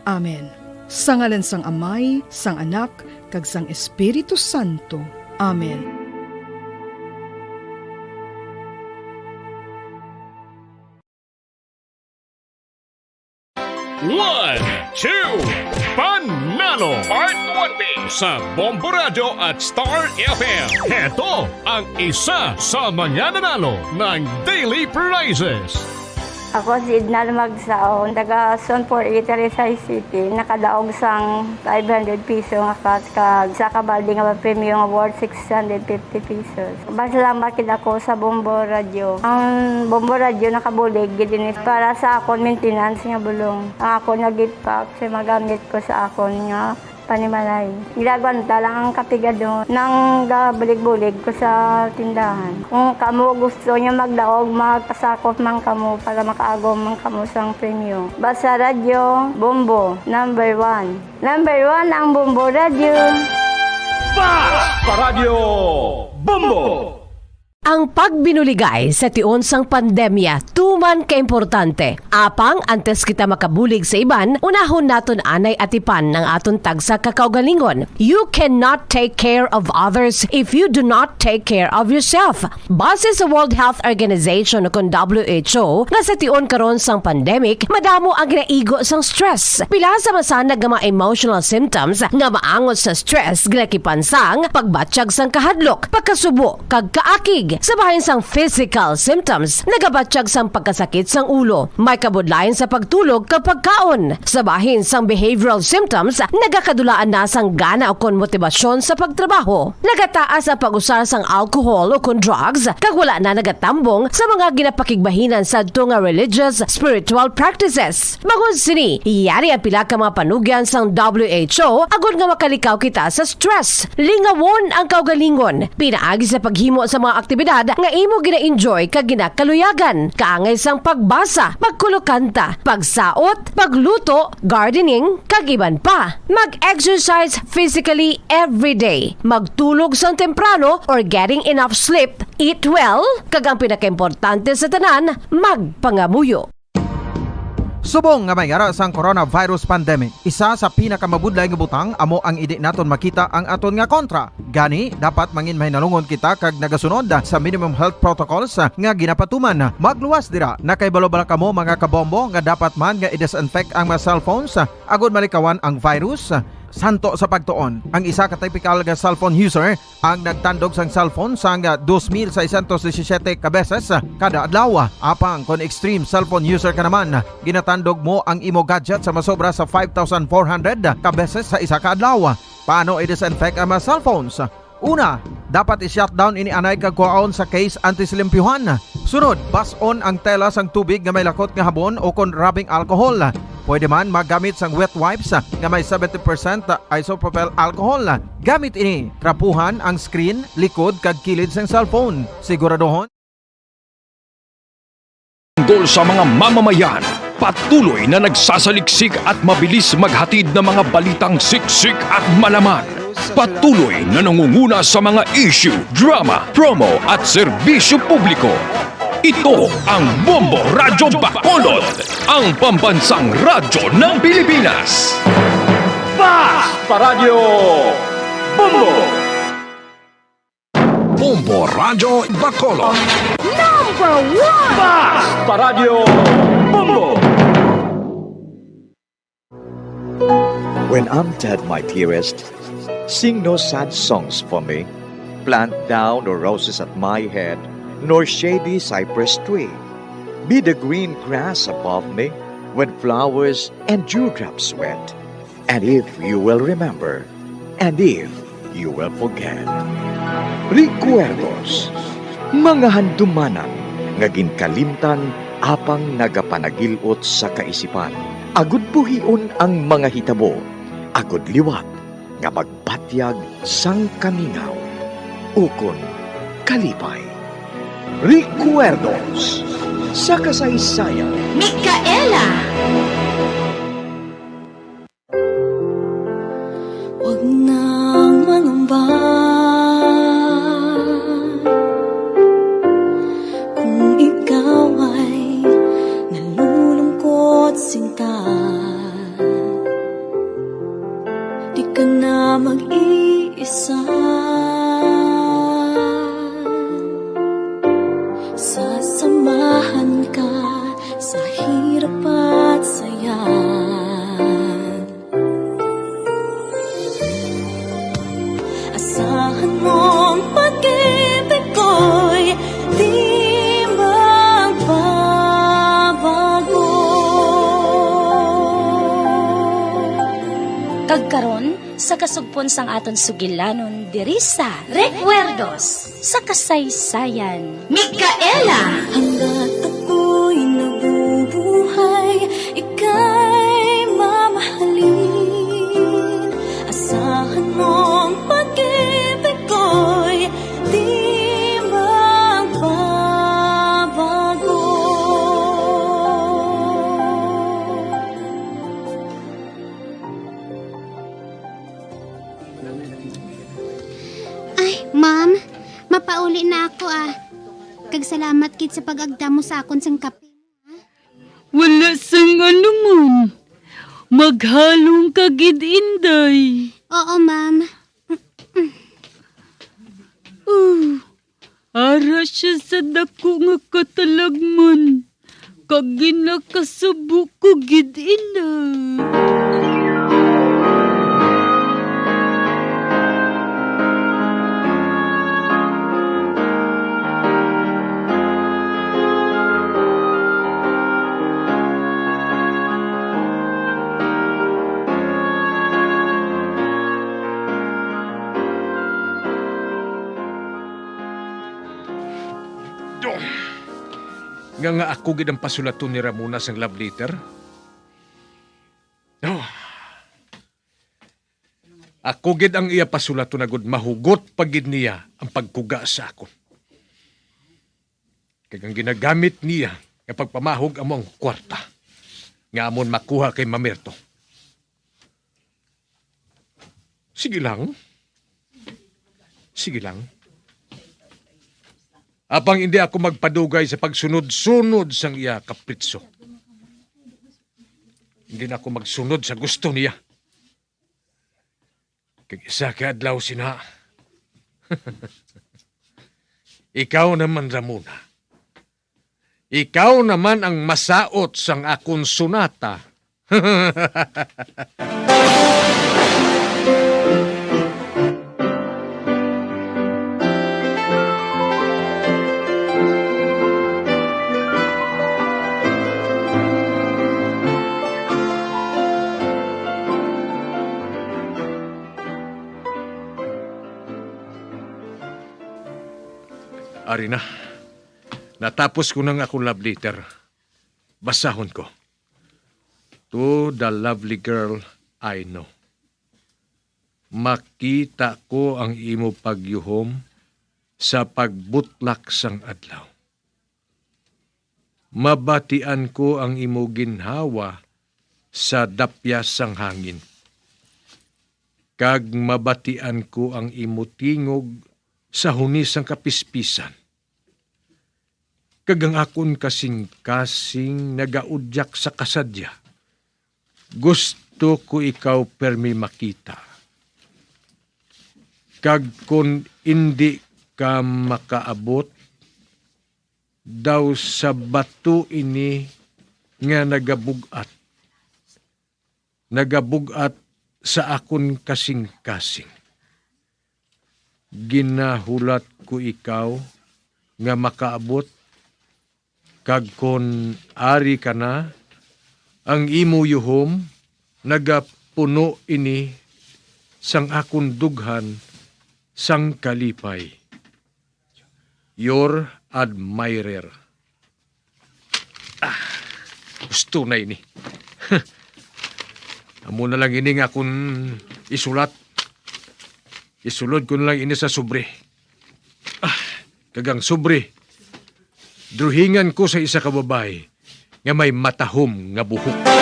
Amen. Sa ngalan sang Amay, sang Anak, kag sang Espiritu Santo. Amen. One, two, Panalo Part twenty sa Bombo Radyo at Star F M. Heto ang isa sa mga nanalo ng daily prizes. Ako si Edna Magsaon, taga Zone four A, Talisay City. Nakadaog sang five hundred piso nga cash kag sa kabaldi nga premyo nga worth six hundred fifty pesos. Pasalamat gid ako sa Bombo Radyo. Ang Bombo Radyo nakabulig gid ini para sa akon maintenance nga bulong. Ang akon nga gift pack sa magamit ko sa akon nga panimalay. Ginagwanta lang ang kapigadon nang gabulig-bulig ko sa tindahan. Kung kamo gusto nyo magdaog, magpasakop man kamo para makaagom man kamo sang premyo. Basta Radyo Bombo, number one. Number one ang Bombo Radyo. Fast Paradyo Bombo! Ang pagbinuligay sa tion sang pandemya tuman kaimportante. Apang antes kita makabulig sa iban, unahon naton anay atipan ang aton tagsa ka kaugalingon. You cannot take care of others if you do not take care of yourself. Base sa World Health Organization, ukon W H O, nga sa tion karon sang pandemic, madamo ang ginaigo sang stress. Pila sa masanag nga mga emotional symptoms nga maangot sa stress ginakipan sang pagbatyag sang kahadlok, pagkasubo, kag kaakig. Sa bahin sang physical symptoms, nagabatyag sang pagkasakit sang ulo, may kabudlayan sa pagtulog kag pagkaon. Sa bahin sang behavioral symptoms, nagakadulaan na sang gana ukon motibasyon sa pagtrabaho. Nagataas ang pag-usar sang alcohol ukon drugs, kag wala na nagatambong sa mga ginapakigbahinan sadto nga religious, spiritual practices. Bangod sini, yari ang pila ka mga panugyan sang W H O agod nga makalikaw kita sa stress. Lingawon ang kaugalingon pinaagi sa paghimo sa mga aktibidad nga imo gina-enjoy kag ginakaluyagan, kaangay sang pagbasa, pagkulokanta, pagsaot, pagluto, gardening, kag iban pa. Mag-exercise physically every day. Magtulog sang temprano or getting enough sleep, eat well, kag ang pinakaimportante sa tanan, magpangamuyo. Subong nga may ara sang coronavirus pandemic, isa sa pinakamabudlay nga butang amo ang indi naton makita ang aton nga kontra. Gani, dapat mangin mahinalungon kita kag nagasunod sa minimum health protocols nga ginapatuman. Magluwas dira, nakahibalo bala kamo, mga kabombo, nga dapat man nga i-disinfect ang mga cellphones agod malikawan ang virus? Santo sa pagtuon, ang isa ka typical nga cellphone user ang nagtandog sang cellphone sang dos mil seiscientos disisiete ka beses kada adlaw. Apang kon extreme cellphone user ka naman, ginatandog mo ang imo gadget sa masobra sa five thousand four hundred ka beses sa isa ka adlaw. Paano i-disinfect ang mga cellphones? Una, dapat i-shutdown ini anay kag kuhaon sa case antes limpyuhan. Sunod, bas-on ang tela sang tubig nga may lakot nga habon o kon rubbing alcohol. Pwede man maggamit sang wet wipes nga may seventy percent isopropyl alcohol. Gamit ini, trapuhan ang screen, likod, kag kilid sang cellphone. Siguraduhon. Tungkol sa mga mamamayan, patuloy na nagsasaliksik at mabilis maghatid ng mga balitang siksik at malaman. Patuloy na nangunguna sa mga issue, drama, promo at serbisyo publiko. Ito ang Bombo Radyo Bacolod, ang pambansang radyo ng Pilipinas. Fast Paradyo Bombo! Bombo Radyo Bacolod. Number one! Fast Paradyo Bombo! When I'm dead, my dearest, sing no sad songs for me. Plant thou no roses at my head, nor shady cypress tree. Be the green grass above me when flowers and dewdrops wet. And if you will remember, and if you will forget. Recuerdos. Mga handumanan nga ginkalimtan apang nagapanagil-ot sa kaisipan, agud buhion ang mga hitabo, agud liwat nga magbatyag sang kamingaw ukon kalipay. Recuerdos sa kasaysayan. Micaela! Huwag nang mangamba kung ikaw ay nalulungkot, sinta. Di ka na mag-iisa. Sasamahan ka sa hirap at saya. Asahan mong pag-ibig ko'y di magbabago. Kag karon, sa kasugpon sang aton sugilanon diri sa Recuerdos sa Kasaysayan. Micaela! Hanggat ako'y nabubuhay, ika'y mamahalin. Asahan mong pag-ibig ko'y di magbabago. Ay, ma'am, mapauli na ako, ah. Kag salamat gid sa pag-agda mo sa akon sing kape. Wala sang anuman. Maghalong ka gid, Inday. Oo, ma'am. Uh, ara siya sa dako nga katalagman, kag ginakasubo ko gid ina. Nga, nga ako gid ang pasulaton ni Ramona sang love letter? Oh. Ako gid ang iya pasulaton, agud mahugot pa gid niya ang pagkuga sa akon. Kag ang ginagamit niya nga pagpamahog amo ang kwarta nga amon makuha kay Mamerto. Sige lang. Sige lang. Apang hindi ako magpadugay sa pagsunod-sunod sang iya kapritso. Hindi na ako magsunod sa gusto niya. Kag isa ka adlaw sina, ikaw naman, Ramona. Ikaw naman ang masaot sang akon sonata. Ari na. Natapos ko nang akong love letter. Basahon ko. To the lovely girl I know. Makita ko ang imo pagyuhom sa pagbutlak sang adlaw. Mabatian ko ang imo ginhawa sa dapyas sang hangin, kag mabatian ko ang imo tingog sa huni sang kapispisan. Kag ang akon kasingkasing nagaudyak sa kasadya. Gusto ko ikaw permi makita. Kag kon indi ka makaabot, daw sa bato ini nga nagabug-at, nagabug-at sa akon kasingkasing. Ginahulat ko ikaw nga makaabot, kag kon ari ka na, ang imo yuhom nagapuno ini sang akon dughan sang kalipay. Your admirer. Ah, gusto na ini. Amo na lang ini nga akon isulat. Isulod ko na lang ini sa sobre. Ah, kag ang sobre, druhingan ko sa isa ka babayi nga may matahom nga buhok.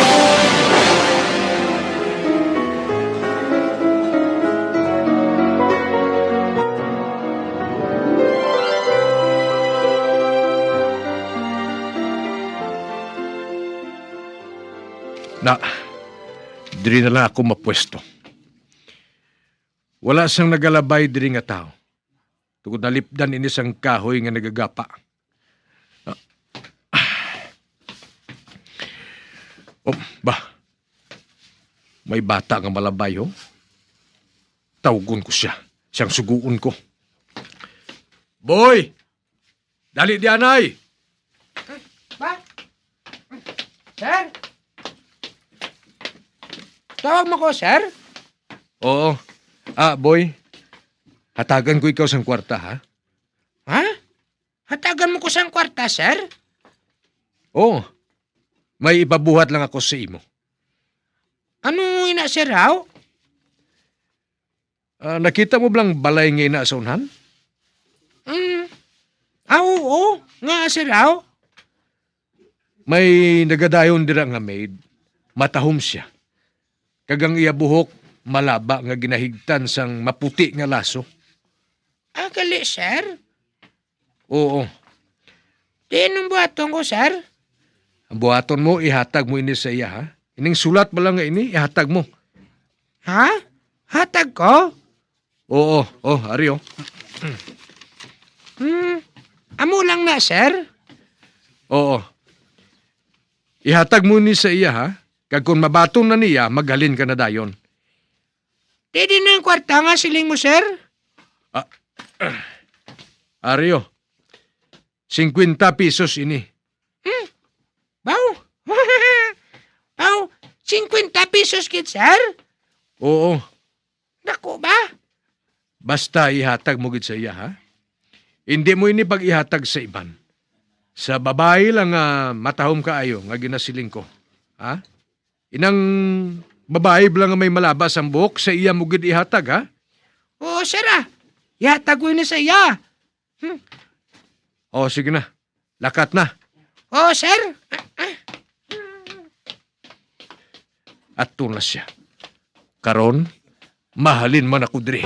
Na, diri na lang ako mapwesto. Wala sang nagalabay diri nga tawo, tungod nalipdan ini sang kahoy nga nagagapa. Ah. Oh, ba? May bata nga malabay, oh. Tawgon ko sia. Siyang suguon ko. Boy! Dali di anay! Ba? Sir? Tawag mo ko, sir? Oo. Ah, boy. Hatagan ko ikaw sang kwarta, ha? Ha? Hatagan mo ko sang kwarta, sir? Oo. May ipabuhat lang ako sa imo. Ano ina, sir, haw? Ah, nakita mo blang balay nga ina sa unhan? Mm. Ah, oo. Nga, sir, haw? May nagadayon dira nga maid. Matahom sia. Kag ang iya buhok malaba nga ginahigtan sang maputi nga laso. Ah, gali, sir? Oo. Diin ang buhaton ko, sir? Ang buhaton mo, ihatag mo ini sa iya, ha? Ining sulat ba lang nga ini, ihatag mo. Ha? Hatag ko? Oo, oh, ari, oh. Hmm, amo lang na, sir? Oo. Ihatag mo ni sa iya, ha? Kag kung mabaton na niya, maghalin ka na dayon. Di din ang kwarta nga siling mo, sir? Ah, ari, oh. Singkwenta pesos ini. Hmm? Baw? Baw, singkwenta pesos gid, sir? Oo. Dako ba? Basta ihatag mo gid sa iya, ha? Hindi mo ini pag-ihatag sa iban. Sa babayi lang nga matahom kaayo nga ginasiling ko, ha? Inang babayi bala nga may malaba sang buhok, sa iya mo gid ihatag, ha? Oo, sir, ah. Ihatag ko ini sa iya. Hmm. Oh, sige na. Lakat na. Oh, sir. Ato na sia. Karon, mahalin man ako diri.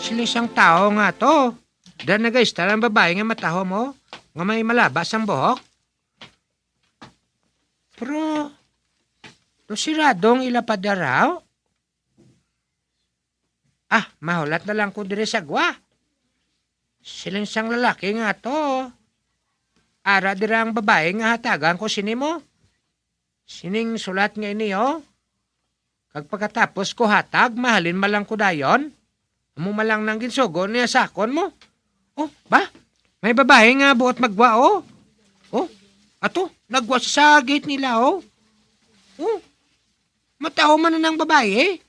Sila sang tawo nga to. Da nagaistar ang babayi nga matahom, oh, nga may malaba sang buhok. Pero, pero sirado ang ila pader, haw? Ah, mahulat na lang ko diri sa gwa. Siling sang lalaki nga to. Ara dira ang babayi nga hatagan ko sini mo. Sining sulat nga ini, oh. Kag pagkatapos ko hatag, mahalin man lang ko dayon. Amo man lang nang ginsugo niya sa akon mo. Oh, ba? May babayi nga buot magwa, oh. Oh, ato, nagwa siya sa gate nila, oh. Oh, matawo man na nang babayi.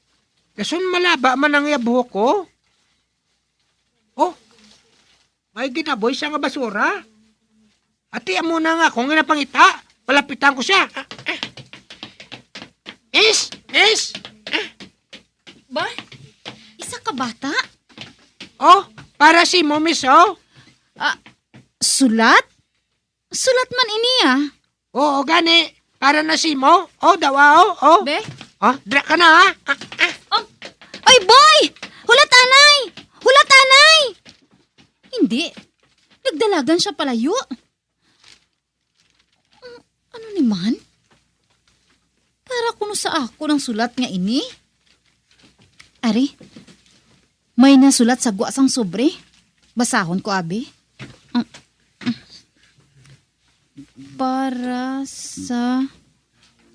Dason malaba man ang iya buhok, oh. Oh, may ginaboy siya nga basura. Ati, amo na nga akong ginapangita. Palapitan ko siya. Ah, ah. Miss! Miss! Ah. Ba? Isa ka bata? Oh, para si mo, miss, oh. Ah, sulat? Sulat man ini, ah. Oo, gani. Para na si mo. Oh, dawa, oh, oh. Be? Oh, dra ka na, ha? Ah, ah. Oh. Oy, boy! Hulat anay! Hulat anay! Hindi. Nagdalagan siya palayo. Mm, ano ni man? Para kuno sa ako ng sulat nga ini? Ari, may nasulat sa gwa sang sobre. Basahon ko, abi. Para sa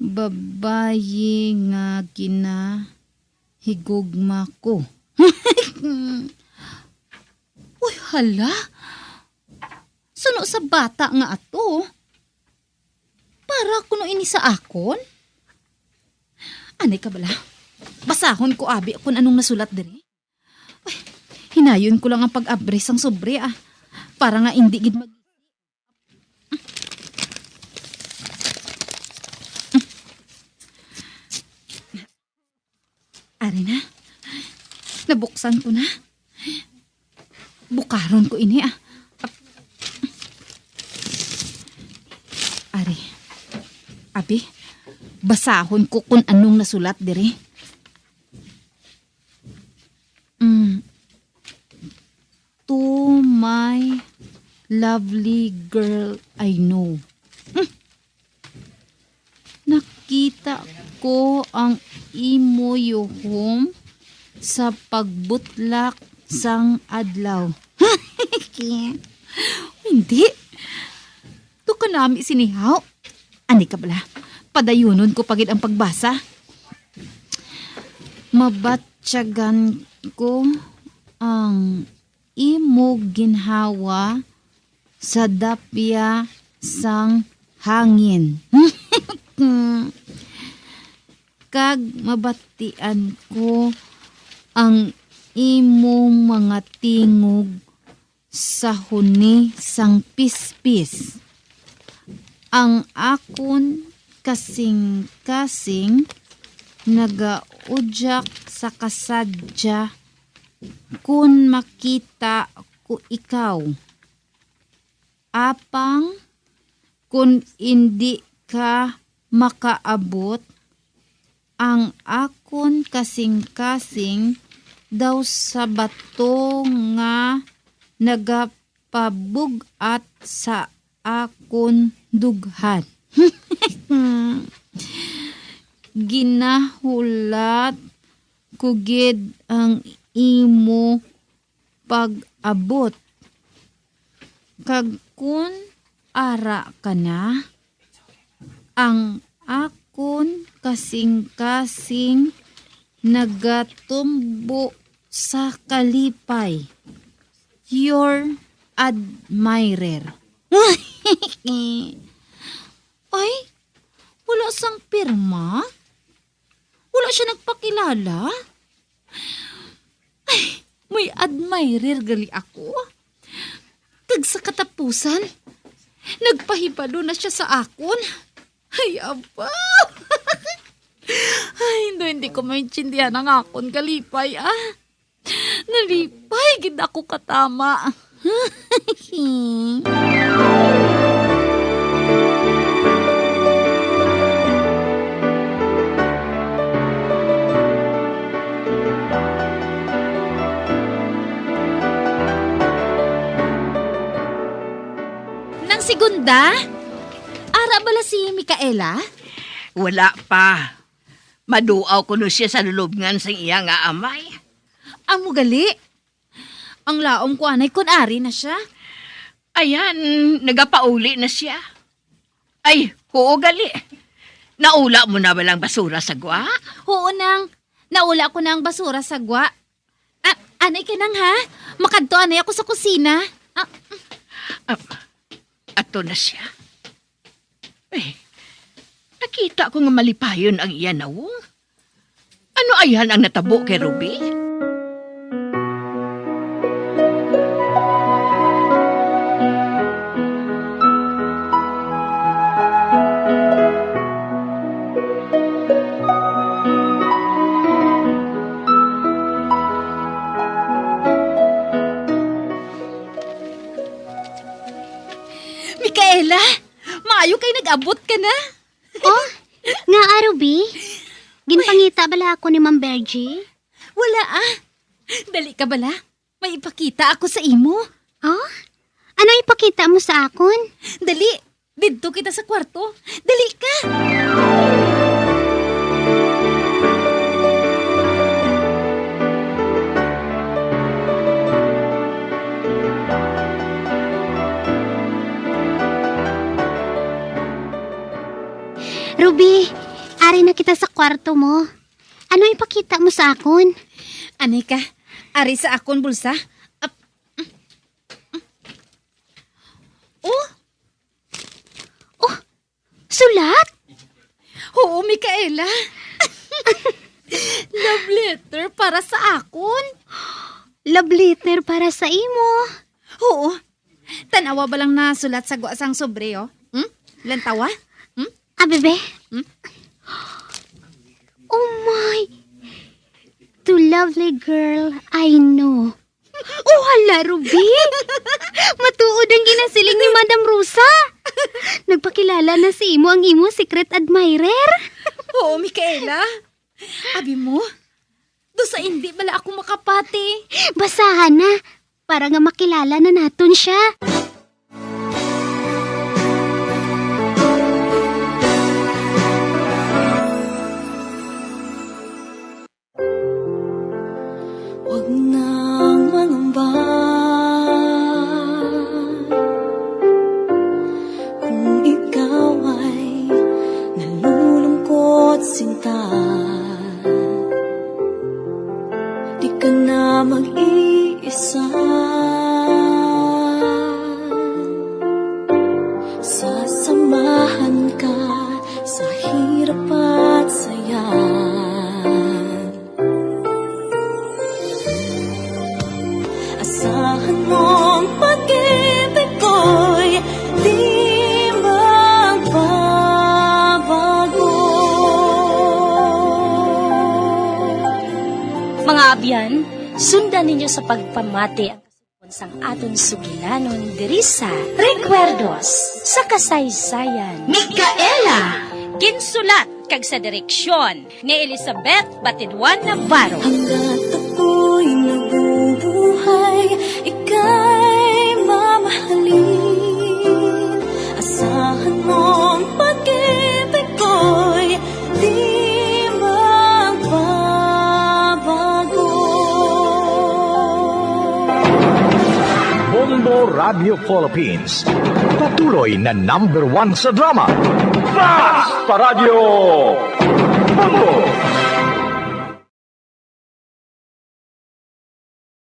babayi nga ginahigugma ko. Uy, hala! Suno sa bata nga ato. Para kuno ini sa akon? Anay ka bala? Basahon ko abi kung anong nasulat diri. Ay, hinayon ko lang ang pag-abri sang sobre, ah. Para nga indi gid mag- Ari na. Nabuksan ko na. Bukaron ko ini, ah. Ari. Abi, basahon ko kung anong nasulat diri. Mm. To my lovely girl I know. Hmm. Nakita ko ang imo yuhom sa pagbutlak sang adlaw. Hindi. To kanami sinihaw. Ani ka bala? Padayunon ko pa gid ang pagbasa. Mabatyagan ko ang imo ginhawa sa dapya sang hangin. Kag mabatian ko ang imo mga tingog sa huni sang pispis. Ang akon kasing-kasing nagaudyak sa kasadya kon makita ko ikaw. Apang kon indi ka makaabot, ang akon kasing-kasing daw sa bato nga nagapabug-at sa akon dughan. Ginahulat ko gid ang imo pag-abot. Kag kun ara ka na, ang akon kasing-kasing nagatumbo sa kalipay. Your admirer. Ay, wala sang pirma? Wala siya nagpakilala? Ay, may admirer gali ako. Kag sa katapusan, nagpahibalo na siya sa akon. Ay, aba! Ay, hindi, hindi ko maintindihan ang akon kalipay, ah. Nalipay gid ako katama. Nang segunda, ara bala si Micaela? Wala pa. Maduaw kuno siya sa lulubngan sang iya nga amay. Amo gali. Ang laom ko anay kun ari na siya. Ayan, nagapauli na siya. Ay, huo gali. Naula mo na bala ang basura sa gwa? Huo, Nang. Naula ko na ang basura sa gwa. Ah, anay ka, Nang, ha? Makadto anay ako sa kusina. Ah, Ah, ato na siya. Eh, nakita ko nga malipayon ang iya nawong. Ano ayan ang natabo kay Ruby? Micaela, maayo kay nag-abot ka na. Oh, nga, Ruby? Ginpangita bala ako ni Ma'am Bergie? Wala, ah. Dali ka bala. May ipakita ako sa imo. Oh? Ano ipakita mo sa akon? Dali, didto kita sa kwarto. Dali ka. Bi, ari na kita sa kwarto mo. Ano ipakita mo sa akon? Ani ka, ari sa akon bulsa. Ap- Oh, Oh, sulat? Oo, Micaela. Love letter para sa akon. Love letter para sa imo. Oo. Tanawa ba lang na sulat sa gwa sang sobre, oh? Hmm? Lantawa? Hmm? Ah, bebe? Hmm? Oh my. To lovely girl I know. Oh, hala, Ruby. Matuod ang ginasiling ni Madam Rosa. Nagpakilala na sa imo ang imo secret admirer. Oo, Micaela. Abi mo, do sa hindi bala ako makapati. Basahan na, para nga makilala na naton siya. Huwag nang mangamba kung ikaw ay nalulungkot, sinta. Di ka na mag-iisa. Sasamahan ka sa hirap at saya. Asahan mong pag-ibig ko'y di magbabago. Mga abyan, sundan ninyo sa pagpamati ang kasugpon sang aton sugilanon diri sa Recuerdos sa Kasaysayan. Micaela! Ginsulat kag sa direksyon ni Elizabeth Batidwan Navarro. Hanggat ako'y nabubuhay, ika'y mamahalin. Asahan mong pag-ibig ko'y di magbabago. Bombo Radio Philippines, patuloy na number one sa drama. Basta Radyo Bombo!